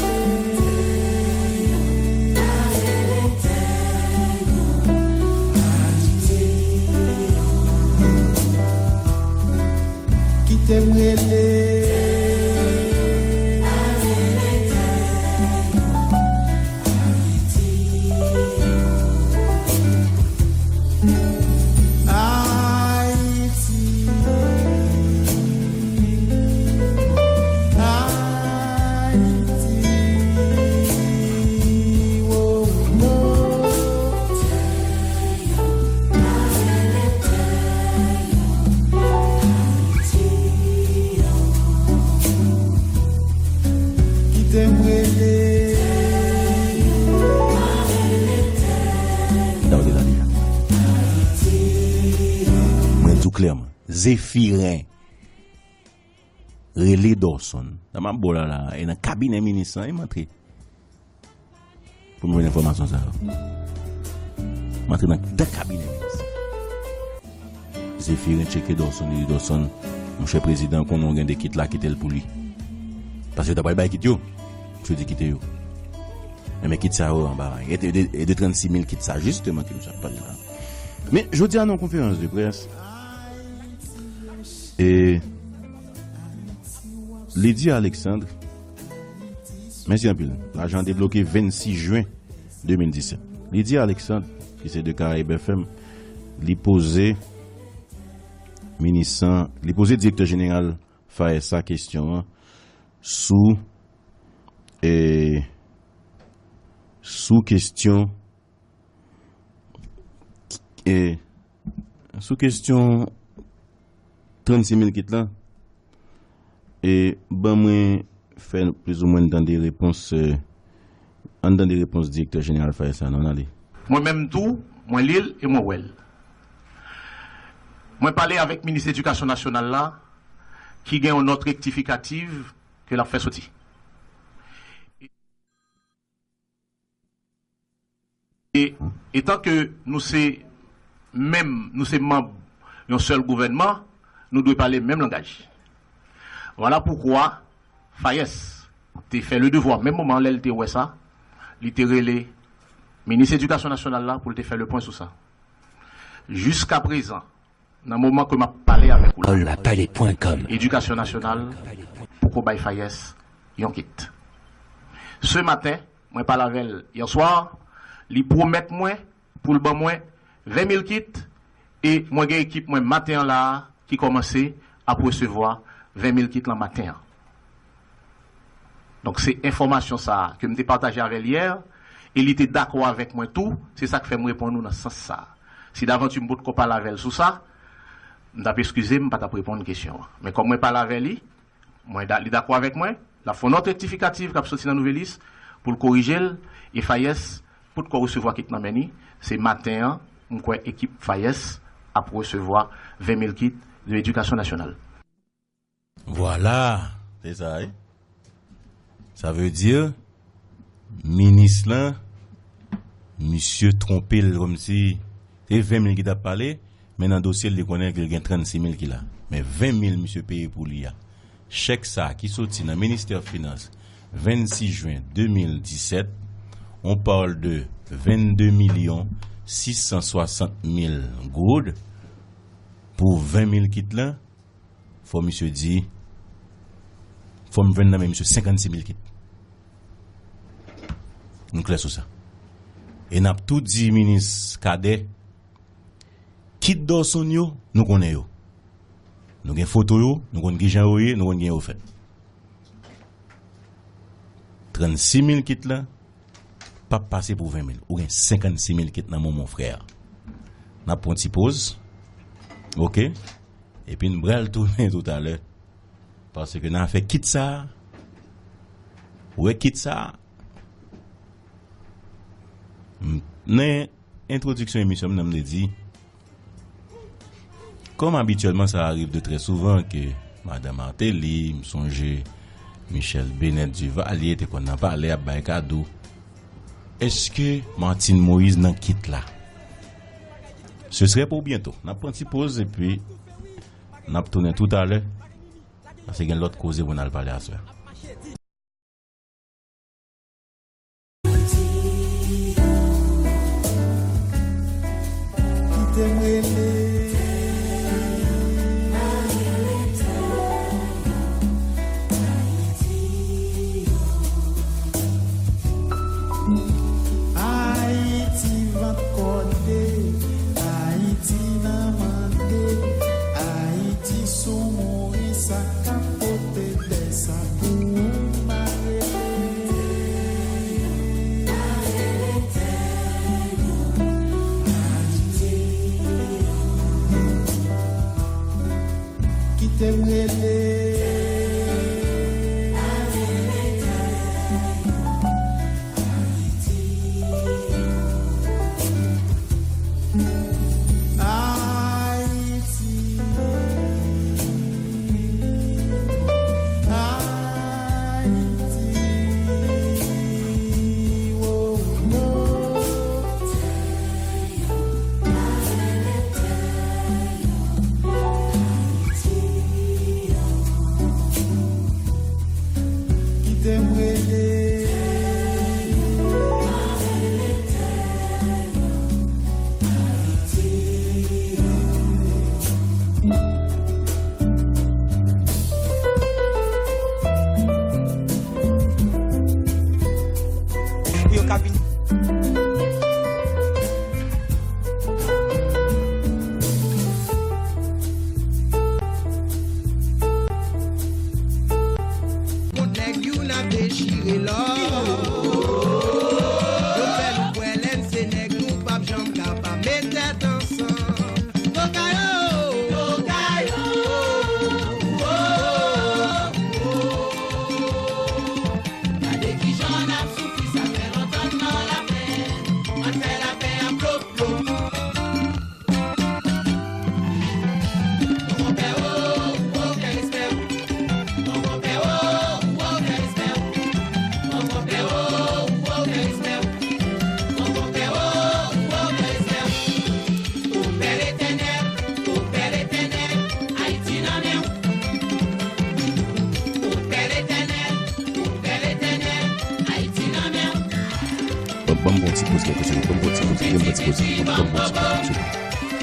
Kite m rele. Ayiti, Ayiti, wo, wo. Kite m rele. N ap rele la deja. Mwen di w klèman, Zephirin rele Dawson. Nan m ap bo la la, e nan kabinè minis lan, e m antre. Pou m jwenn enfòmasyon sa yo. M antre nan, nan kabinè minis. Zephirin tcheke Dawson, li di Dawson, monchè prezidan, konnen w gen de kit la, kite l pou li. Paske yo ta pral bay kit yo. Misye di kite yo. Enben kit sa yo anba. E de, de, e de trannsis mil kit sa, jisteman, ke misye ap pale la. Men, jodi a, nan yon konferans de près, e, Lydia Alexandre, mèsi anpil. Lajan an debloke vennsis jen de mil disèt. Lydia Alexandre, ki se de Caraïbes F M, li poze minis lan, li poze direktè jeneral FAES la kesyon an sou, e, sou kesyon, e, sou kesyon trannsis mil kit la. E ban mwen fè plizoumwen tande repons, e, ann tande repons direktè jeneral FAES la, non, ann ale. Mwen menm tou, mwen li l e mwen wè l. Mwen pale avèk minis edikasyon nasyonal la, ki gen yon nòt rektifikativ ke l ap fè soti. E, etan ke nou se menm, nou se manm yon sèl gouvènman, nou dwe pale menm langaj. Vwala poukwa FAES te fè le devwa, menm moman lè l te wè sa, li te rele minis edikasyon nasyonal la pou l te fè le pwen sou sa. Jiskaprezan, nan moman ke m ap pale avèk ou la, Paul la pale pwen kòm. Edikasyon nasyonal poko bay FAES yon kit. Se maten, mwen pale avè l yè swa, li pwomèt mwen pou l ban mwen ven mil kit, e mwen gen ekip mwen maten an la a ki kòmanse ap resevwa ven mil kit lan maten an. Donk, se enfòmasyon sa a ke m te pataje avè l yè, e li te dakò avèk mwen tou, se sa k fè m reponn ou nan sans sa a. Si davanti m potko pale avè l sou sa, m t ap eskize m, m pa t ap reponn kesyon an. Men kòm mwen pale avè li, mwen da-, li dakò avèk mwen, l ap fè yon nòt rektifikatif k ap soti nan Nouvèlis pou l korije l, e FAES potko resevwa kit nan men li. Se maten an, m kwè ekip FAES ap resevwa ven mil kit de edikasyon nasyonal. Vwala, se sa, wi. Sa vle di, minis lan, misye twonpe l kòmsi se ven mil ki t ap pale, men nan dosye l, li konnen ke l gen trannsis mil ki la. Men ven mil misye peye pou li a. Chèk sa ki soti nan ministè finans vennsis jen de mil disèt, on parle de vennde milyon sis san swasant mil goud pou ven mil kit lan, fò misye di, fò m jwenn nan men misye senkannsis mil kit. Nou klè sou sa. E n ap tou di minis Cadet, kit Dawson yo, nou konnen yo. Nou gen foto yo, nou konn kijan yo ye, nou konn kijan yo fèt. Trannsis mil kit lan p ap pase pou ven mil. Ou gen senkannsis mil kit nan men w, mon frè. N ap pran ti poz. Oke? Epi n pral tounen toutalè. Paske nan afè kit sa a, ou wè kit sa a, m, nan entwodiksyon emisyon m nan, m te di, kòm abityèlman sa arive de trè souvan ke Madan Martelly, m sonje Michèle Bennett Duvalier te konn nan palè ap bay kado. Èske Martine Moïse nan kit la? Ce serait pour bientôt. N ap pran ti poz epi n ap tounen toutalè. Paske gen lòt koze pou n al pale aswè. Kite m rele. Ayiti vant kòde, Ayiti nan mande, Ayiti sou mouri, sa k ap pote dèy sa pou ou mare. Kite m rele.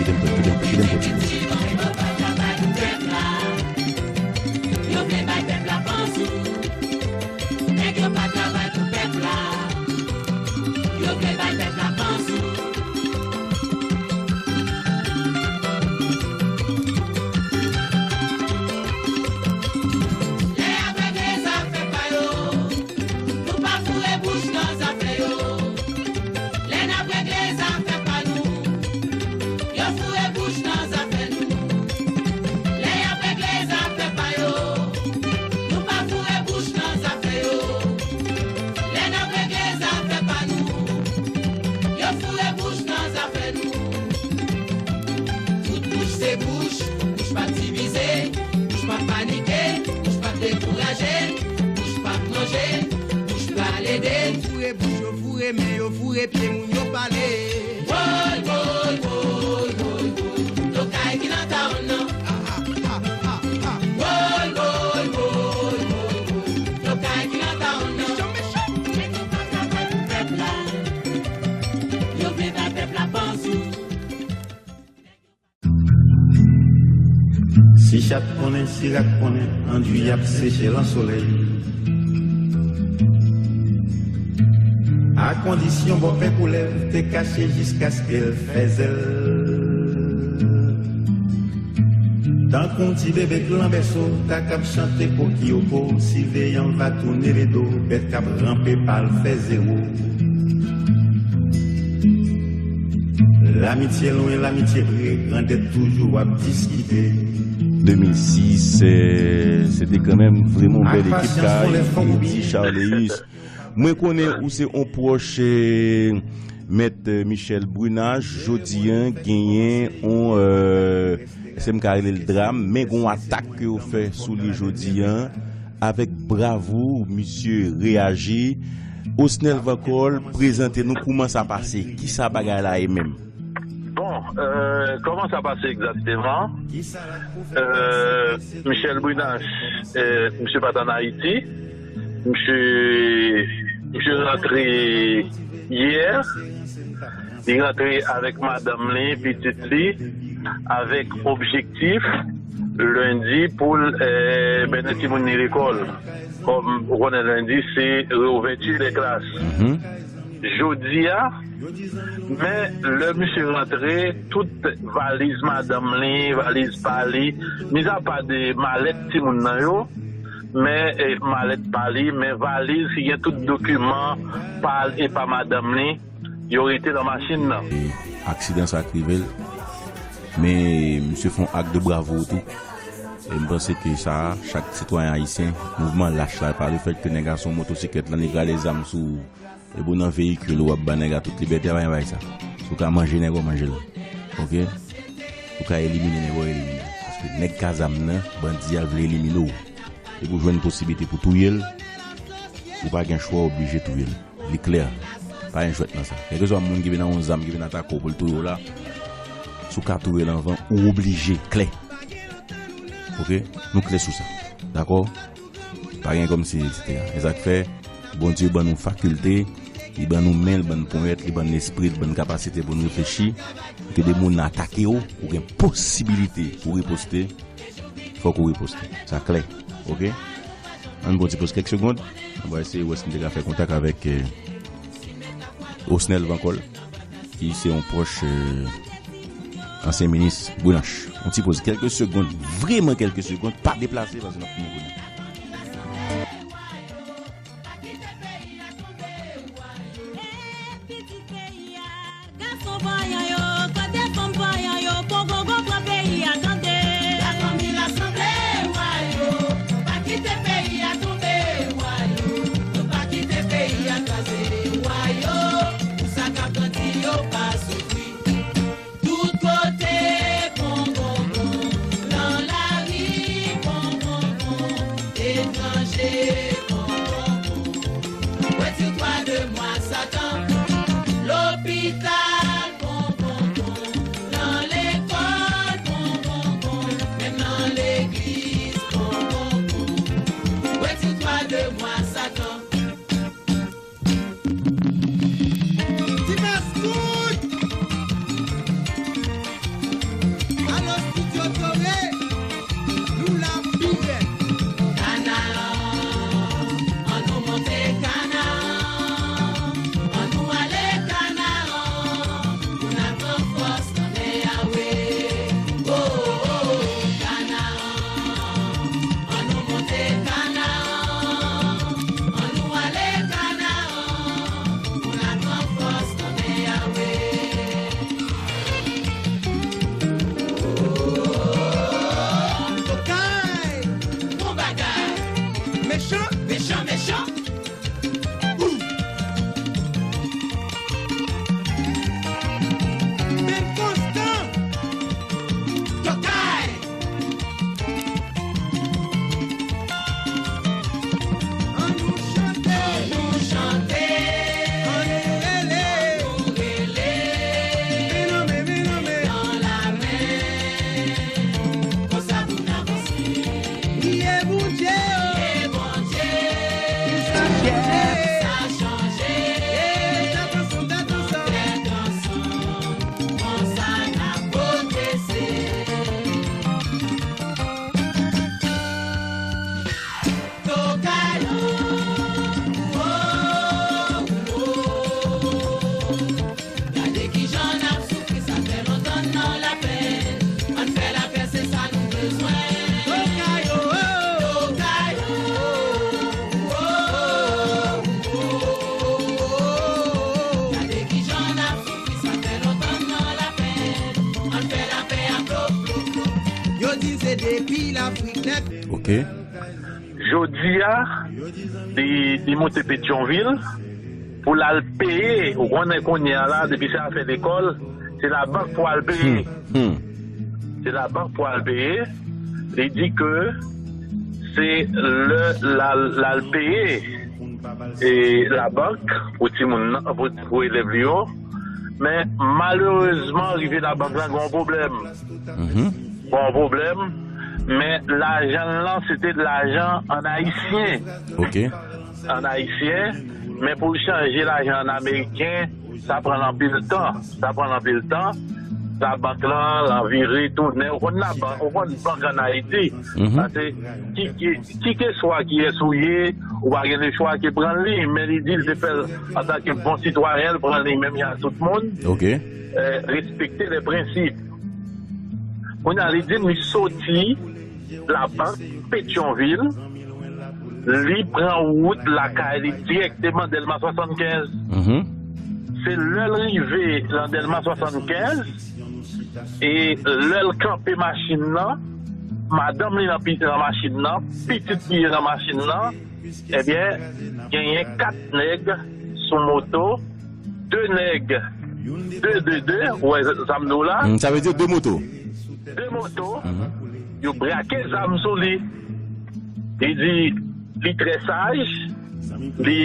Kite m kontinye. Yo vle bay pèp la panzou. Nèg yo pa travay pou pèp la. Yo vle bay pèp la panzou. Lè y ap regle zafè pa yo, nou pa foure bouch nan zafè yo. Lè n ap regle zafè pa nou, yo foure bouch nan zafè nou. Lè y ap regle zafè pa yo, nou pa foure bouch nan zafè yo. Lè n ap regle zafè pa nou, yo foure bouch nan zafè nou. Tout bouch se bouch, bouch p ap divize, bouch p ap panike, bouch p ap dekouraje, bouch p ap manje, bouch pral ede. Yo foure bouch, yo foure men, yo foure pye, moun yo pale. Woy, woy, woy, woy, woy, lokay ki nan tawon nan. Woy, woy, woy, woy, woy, lokay ki nan tawon nan. Nèg yo pa travay pou pèp la. Yo vle bay pèp la panzou. Si chat konnen, si rat konnen, andwi ap seche lan solèy. Akondisyon bòpè koulèv te kache jiskaske l fè zèl. Tankou ti bebe k lan bèso, ta k ap chante kokiyopo, siveyan va tounen le do, bèt k ap ranpe pa l fè zewo. Lamitye lwen, lamitye pre, grandèt toujou ap diskite. De mil sis, eh, se te kanmenm vrèman yon bèl ekip kay Eddie Charleus. Mwen konnen ou se yon pwòch, eh, Mèt, eh, Michel Brunache. Jodi a, genyen yon, eh, èske m ka rele l dram, men gen yon atak ke yo fè sou li jodi a. Avèk bravou, misye reyaji. Osnel Vancol, prezante nou kouman sa pase. Kisa bagay la ye menm? Bon, euh, kòman sa pase egzakteman? Euh, Michel Brunache, euh, misye pa t ann Ayiti. Misye, misye rantre yè. Li rantre avèk madanm li, pitit li, avèk objektif lendi pou l, eh, mennen timoun li lekòl. Kòm ou konnen, lendi se reouvèti dè klas. Mhm. Jodi a, men lè misye rantre, tout valiz madanm li, valiz pa li, mizapa de malèt timoun nan yo, men, eh, malèt pa li, men valiz ki gen tout dokiman pa l e pa madanm li, yo rete nan machin nan. E aksidan sa k rive l, men misye fè yon ak de bravou tou. E m panse ke sa, chak sitwayen ayisyen, mouvman lach la, pa lefèt ke nèg la sou motosiklèt la, li rale zam sou ou, epi w nan veyikil ou, w ap ba nèg la tout libète, pa gen bagay sa. Si w ka manje nèg, w manje l. Oke? Ou ka elimine nèg, w elimine l. Paske nèg ka zam nan, bandi a vle elimine w. Depi w jwenn posiblite pou touye l, ou pa gen chwa, w oblije touye l. Li klè. Pa gen jwèt nan sa. Kèlkeswa moun ki vin ak yon zam, ki vin atake w pou l touye w la, si w ka touye l anvan, ou oblije klè. Oke? Nou klè sou sa. Dakò? Pa gen kòmsi, etsetera. E sa k fè, Bondye ban nou fakilte, li ban nou men, li ban nou ponyèt, li ban nou lespri, li ban nou kapasite pou nou reflechi, pou ke de moun atake w, ou gen posibilite pou riposte, fòk ou riposte. Sa klè. Oke? Ann pran ti poz kèk segonn. Ann va eseye wè si n te ka fè kontak avèk, eh, Osnel Vancol, ki se yon pwòch, eh, ansyen minis Brunache. Yon ti poz kèk segonn, vrèman kèk segonn, pa deplase, paske n ap fini kounye a. Gason vanyan yo, kote fanm vanyan yo, pran peyi a tande. Lafanmi Lasanble wa yo, nou pa kite peyi a tonbe wa yo, nou pa kite peyi a kraze wa yo, pou sa k ap grandi yo pa soufri. Tout kote, bon, bon, bon, nan lari, bon, bon, bon. Ok. Jodi a, li, li moute Petyonvil pou l al peye. Ou konnen kounye a la, depi se afè lekòl, se labank pou al peye. Hmm. Hmm. Se labank pou al peye. Li di ke se lè l al, l al peye e labank pou timoun nan, pou, pou elèv li yo. Men malerezman, rive labank lan, gen yon pwoblèm. Mhm. Gen yon pwoblèm, men lajan l lan, se te lajan ann ayisyen. Ok. Ann ayisyen, men pou l chanje lajan ann ameriken, sa pran l anpil tan. Sa pran l anpil tan. Labank lan, l anvi retounen. Ou konn labank, ou konn bank ann Ayiti. Mhm. Paske ki, ki, kikeswa kiyès ou ye, ou pa gen lechwa ke pran li, men li di l te fè l antanke bon sitwayen, l pran li menm jan ak tout moun. Ok. Eh, respekte lè prensip. Kounye a, li di m li soti labank Petyonvil, li pran wout lakay li dirèkteman Dèlma swasannkenz. Mhm. Se lè l rive nan Dèlma swasannkenz, e lè l kanpe machin nan, madanm li nan pi-, nan machin nan, pitit li nan machin nan, ebyen, genyen kat nèg sou moto, de nèg, de, de, de, ou wè sa m di w la? Hmm, sa vle di de moto. De moto, mhm, yo brake zam sou li. Li di, li trè saj, li,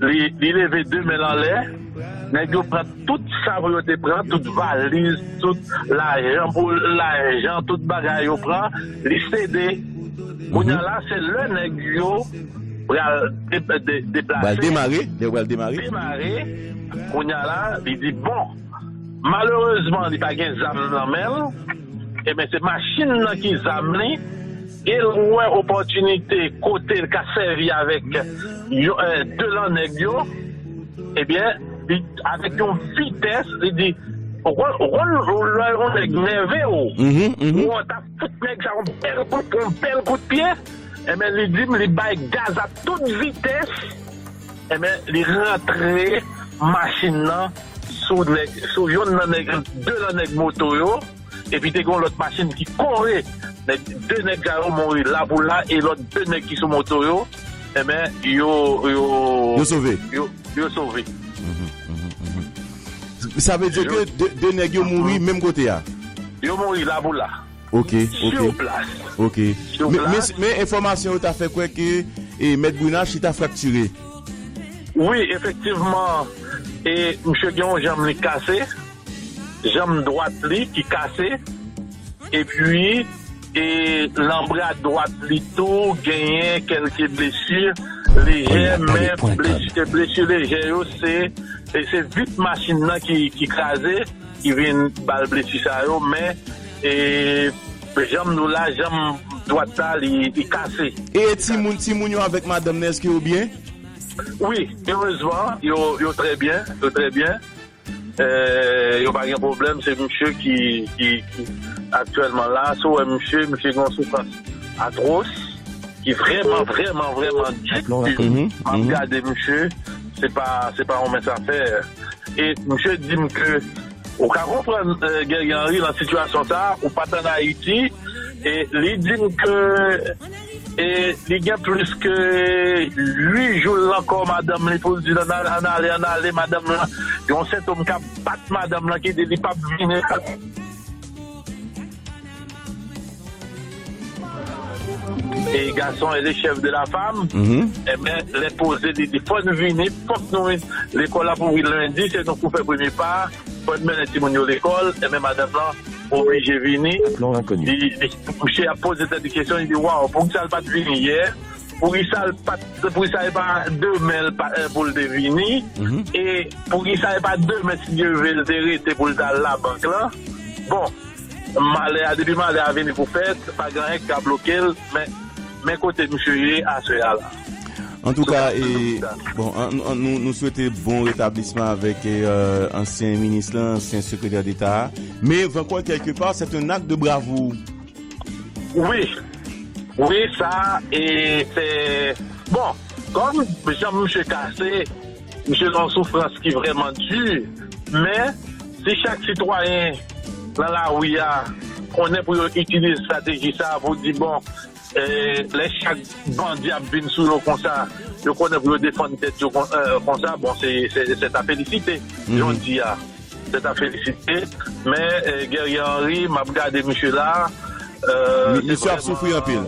li, li leve de men l anlè. Nèg yo pran tout sa pou yo te pran, tout valiz, tout lajan pou lajan, tout bagay yo pran, li sede. Kounye a la, se lè nèg yo pral de-, de-, deplase. Pral demare, lè yo pral demare. Demare, kounye a la, li di, bon, malerezman, li pa gen zam nan men l, ebyen, se machin nan ki zam li, e l wè opòtinite kote l ka sèvi avèk yo, eh, de lan nèg yo, ebyen, li, avèk yon vitès, li di, ou konn, ou konn, lè yon nèg nève w, mhm, mhm, ou ta fout nèg sa yon bèl kout, yon bèl kout pye, ebyen, li di m, li bay gaz a tout vitès, ebyen, li rantre machin nan sou nèg, sou yonn nan nèg, de nan nèg moto yo, epi te gen yon lòt machin ki kore. Nèg, de nèg sa yo mouri la pou la, e lòt de nèg ki sou moto yo, ebyen, yo, yo, yo sove. Yo, yo sove. Mhm, mhm, mhm. Sa vle di ke de, de nèg yo mouri menm kote a? Yo mouri la pou la. Ok, ok. Sur place. Ok. Sur place. Men, men, men enfòmasyon yo ta fè kwè ke, e, Mèt Bruna chita fraktire. Wi, efektivman, e, misye gen yon janm li kase, janm dwat li ki kase, epi, e, nan bra dwat li tou genyen kèlke blesi lejè, men blesi, blesi lejè yo se, e, se vit machin nan ki, ki kraze, ki vin ba l blesi sa yo, men, e, janm nou la, janm dwat la, li, li kase. E timoun, timoun yo avèk madanm nan, èske yo byen? Wi, erezman, yo, yo trè byen, yo trè byen. Eh, yo pa gen pwoblèm, se misye ki, ki, ki aktyèlman la. Si w wè misye, misye gen yon soufrans atwòs, ki vrèman, vrèman, vrèman di. M ap gade misye, se pa, se pa yon mens afè. E misye di m ke, ou ka konprann, eh, Guerrier Henry nan sitiyasyon sa, ou pa t ann Ayiti, e li di m ke, e li gen plis ke uit jou l nan kò madanm li pou l di l ann ale, ann ale, ann ale, madanm lan, yon sentòm k ap bat madanm lan ki di li p ap vini. E gason e le chèf de la fam, mhm, enben, lè poze li di fò n vini, fòk nou vini. Lekòl ap ouvri lendi, se nou pou fè premye pa, fò n mennen timoun yo lekòl, enben, madanm lan oblije vini. Li, li, misye ap poze tèt li kesyon, li di, waw, poukisa l pa t vini yè? Poukisa l pa t, poukisa e pa demen l pa, eh, pou l te vini? Mhm. E poukisa e pa demen, si Dye vle, l te rete pou l t al labank lan? Bon, malè a, depi malè a vini pou fèt, pa gen anyen ki ka bloke l, men, men kote misye ye aswè a la. Antouka, e, bon, an, an, nou, nou swete bon retablisman avèk, e, ansyen minis lan, ansyen sekretè deta a. Men, van kwè kèlkepa, c'est un acte de bravoure. Wi, wi, sa, e, se, bon, kòm jan misye kase, misye nan yon soufrans ki vrèman di, men si chak sitwayen nan lari a konnen pou yo itilize estrateji sa a pou di, bon, eh, lè chak bandi ap vin sou yo konsa, yo konnen pou yo defann tèt yo kon- eh, konsa, bon, se- se- se ta felisite, jan w di a. Se ta felisite. Men, eh, Guerrier Henry, m ap gade misye la, eh, se vrèman soufri anpil.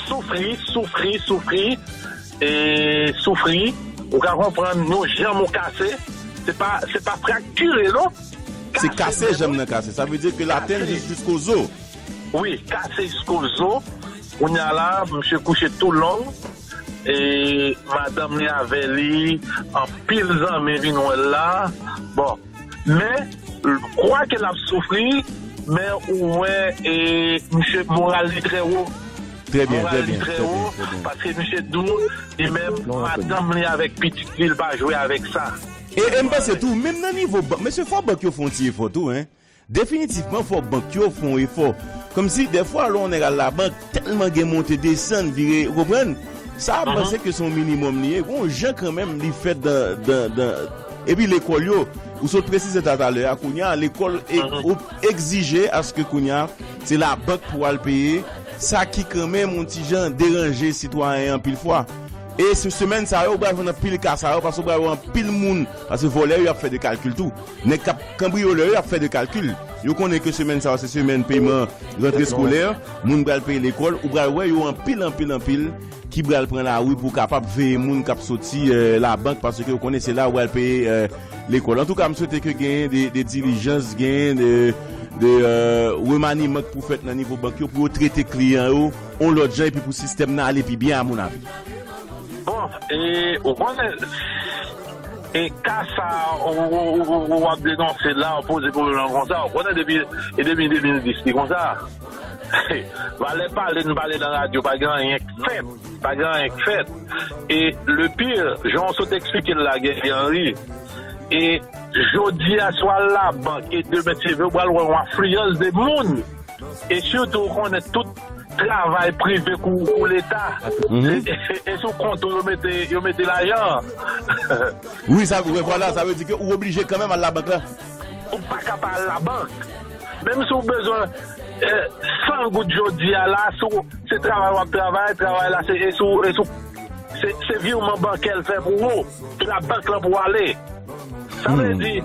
Soufri, soufri, soufri, e soufri. Ou ka konprann, yon janm ou kase, se pa, se pa fraktire, non. Se kase janm nan kase. Sa vle di ke l atenn jis jisko zo. Wi, kase jisko zo. Kounye a la, misye kouche tou long. E madanm li avè li, anpil zanmi vin wè l la. Bon, men, kwake l ap soufri, men ou wè, e, misye moral li trè wo. Trè byen, trè byen, trè byen, trè byen. Paske misye di w, li menm, madanm li avèk pitit li, li pa jwe avèk sa. E, e m panse tou, menm nan nivo bank, mesye, fò bank yo fè yon ti efò tou, en. Definitivman, fò bank yo fè yon efò. Kòmsi, dèfwa, lè yon nèg al labank, tèlman gen monte desann, vire, ou konprann? Sa, m panse ke se yon minimòm li ye. Gon jan kanmenm li fèt dan, dan, dan, epi lekòl yo, ou sot presize sa talè a, kounye a, lekòl e- ou egzije aske kounye a, se labank pou al peye, sa ki kanmenm yon ti jan deranje sitwayen anpil fwa. E se semèn sa yo, ou pral jwenn anpil ka sa yo, paske ou pral wè anpil moun, paske vòlè yo ap fè de kalkil tou. Nèg k ap kanbriyolè yo ap fè de kalkil. Yo konnen ke semèn sa yo se semèn peman rantre eskolè, moun pral peye lekòl, ou pral wè yo anpil, anpil, anpil ki pral pran lari pou kapab veye moun k ap soti, eh, labank, paske yo konnen se la ou pral peye, eh, lekòl. Antouka, m swete ke genyen de, de dilijans, genyen de, de, eh, remaniman k pou fèt nan nivo bank yo, pou yo trete kliyan yo yon lòt jan, epi pou sistèm nan ale pi byen, a mon avi. Bon, e, ou konnen, e ka sa ou, ou, ou, ou, ou ap denonse la, ou poze pwoblèm nan konsa, ou konnen depi, e depi de mil dis li konsa. Valè pale, n pale nan radyo, pa gen anyen k fèt, pa gen anyen k fèt. E le pire, jan w sot eksplike l la, Guerrier Henry, e jodi a swa labank, e demen se vre, ou pral wè yon afliyans de moun. E sitou, ou konnen tout travay prive kou, kou Leta. Se, se, se sou kont ou yo mete, yo mete lajan. Wi, sa, wi, vwala, sa vle di ke ou oblije kanmenm al labank la. Ou pa ka pa al labank. Menm si w bezwen, eh, san goud jodi a la, si w, se travay w ap travay, travay la, se, e sou, e sou, se, se virman bankè l fè pou ou. Se labank lan pou w ale. Sa vle di,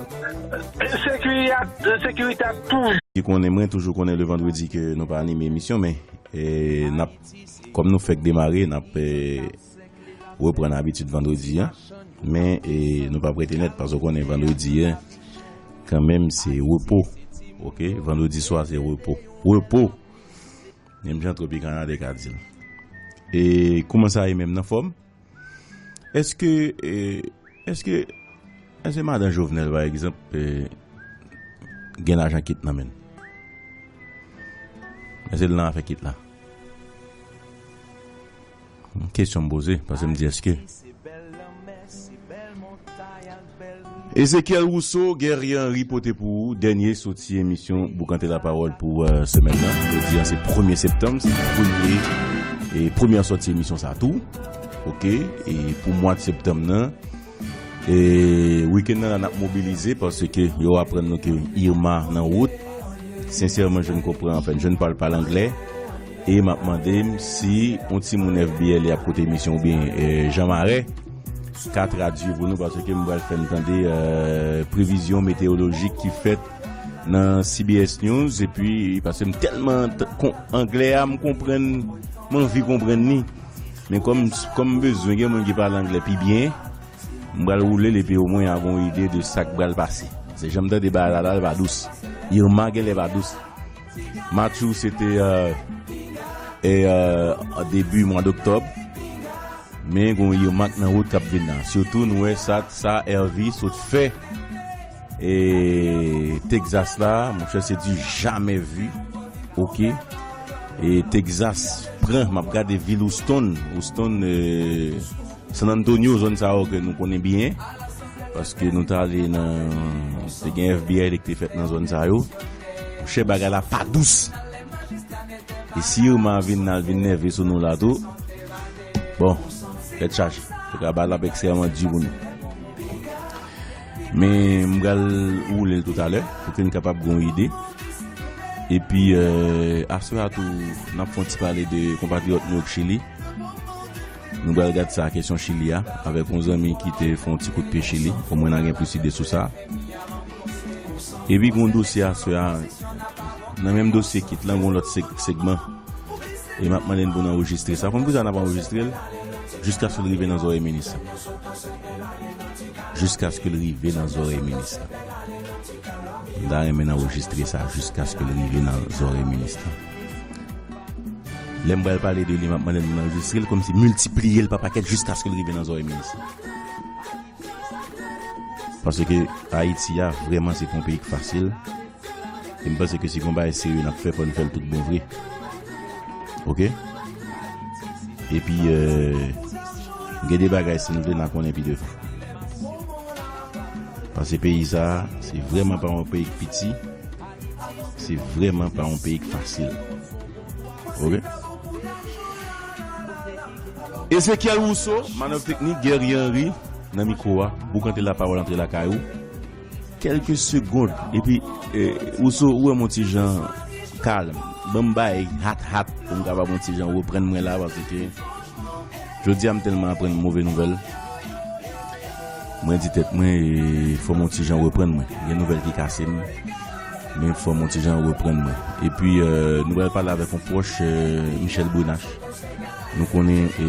ensekirite a, ensekirite a toujou. Ki konnen, mwen toujou konnen le vandredi ke nou pa anime emisyon, men, eh, n ap, kòm nou fèk demare, n ap, eh, reprann abitid vandredi an. Men, eh, nou p ap rete nèt, paske w konnen vandredi an, kanmenm, se repo. Oke? Vandredi swa, se repo. Repo! Menm jan Tropicana te ka di l. E kòman sa ye menm, nan fòm? Èske, eh, èske, èske madan Jovenel, pa egzanp, eh, gen lajan kit nan men l? Èske l nan afè kit la? Kesyon m poze, paske m di èske. Ezekiel Rousseau, Guerrier Henry pote pou ou dènye soti emisyon Boukante Lapawòl pou, eh, semèn nan. Jodi a se premye septanm, se premye, e premyè sòti emisyon sa tou. Oke, e pou mwa de septanm nan, e wikenn nan la n ap mobilize paske yo aprann nou ke Irma nan wout. Sensèman, je ne comprends, enfin, je ne parle pas l'anglais. E m ap mande m si yon timoun F B L ap koute emisyon oubyen, eh, Jean Marais ka tradui pou nou, paske m pral fè n tande, eh, previzyon meteyolojik ki fèt nan C B S News, epi paske m tèlman t- kon- anglè a, m konprann, m anvi konprann li. Men kòm, kòm m bezwen gen moun ki pale anglè pi byen, m pral woule l epi omwen y a gon ide de sa k pral pase. Se jan m tande bagay la, la, l pa dous. Irma genlè pa dous. Matthew, se te, euh, e, euh, an debi mwa doktòb. Men gon Irma k nan wout k ap vin la. Sitou nou wè sa, sa Hervy sot fè. E Texas la, monchè, se du jamais vu. Oke. E Texas pran, m ap gade vil Houston. Houston, e, San Antonio, zòn sa yo ke nou konnen byen. Paske nou t ale nan, te gen F B I ki te fèt nan zòn sa yo. Monchè, bagay la pa dous. E si Irma vin, al vin nève sou nou la tou, bon, tèt chaje. Antouka, bagay la ap ekstrèmman di pou nou. Men m pral woule l toutalè pou ke n kapab gen yon ide. Epi, euh, aswè a tou, n ap fè yon ti pale de konpatriyòt nou yo k Chili. Nou pral gad sa, kesyon Chili a, avèk yon zanmi ki te fè yon ti kout pye Chili. Omwen n a gen plis ide sou sa. Epi, gen yon dosye aswè a, nan menm dosye kit lan, gen yon lòt seg-, segman. E m ap mande n pou n anrejistre sa. Konn poukisa n ap anrejistre l? Jiskaske l rive nan zòrèy minis la. Jiskaske l rive nan zòrèy minis la. M ta renmen n anrejistre sa jiskaske l rive nan zòrèy minis la. Lè m pral pale de li, m ap mande n pou n anrejistre l, kòmsi miltipliye l pa pakèt jiskaske l rive nan zòrèy minis la. Paske Ayiti a, vrèman, se pa yon peyi k fasil. E m panse ke si gon bagay serye n ap fè, fò n fè l tout bon vre. Oke? Epi, euh, gen de bagay, si n vle, n a konnen pi devan. Paske peyi sa a, se vrèman pa yon peyi k piti. Se vrèman pa yon peyi k fasil. Oke? Ezekiel Rousseau, manèv teknik, Guerrier Henry, nan mikwo a, boukante lapawòl antre lakay ou. Kèlke segond, epi, eh, Rousseau, ou wè m yon ti jan kalm. Ban m bay hat hat pou m kapab yon ti jan reprann mwen la, paske jodi a m tèlman aprann move nouvèl. Mwen di tèt mwen, eh, fò m yon ti jan reprann mwen. Gen nouvèl ki kase m, men fò m yon ti jan reprann mwen. Epi, eh, nou pral pale avèk yon pwòch, eh, Michel Brunache. Nou konnen, e,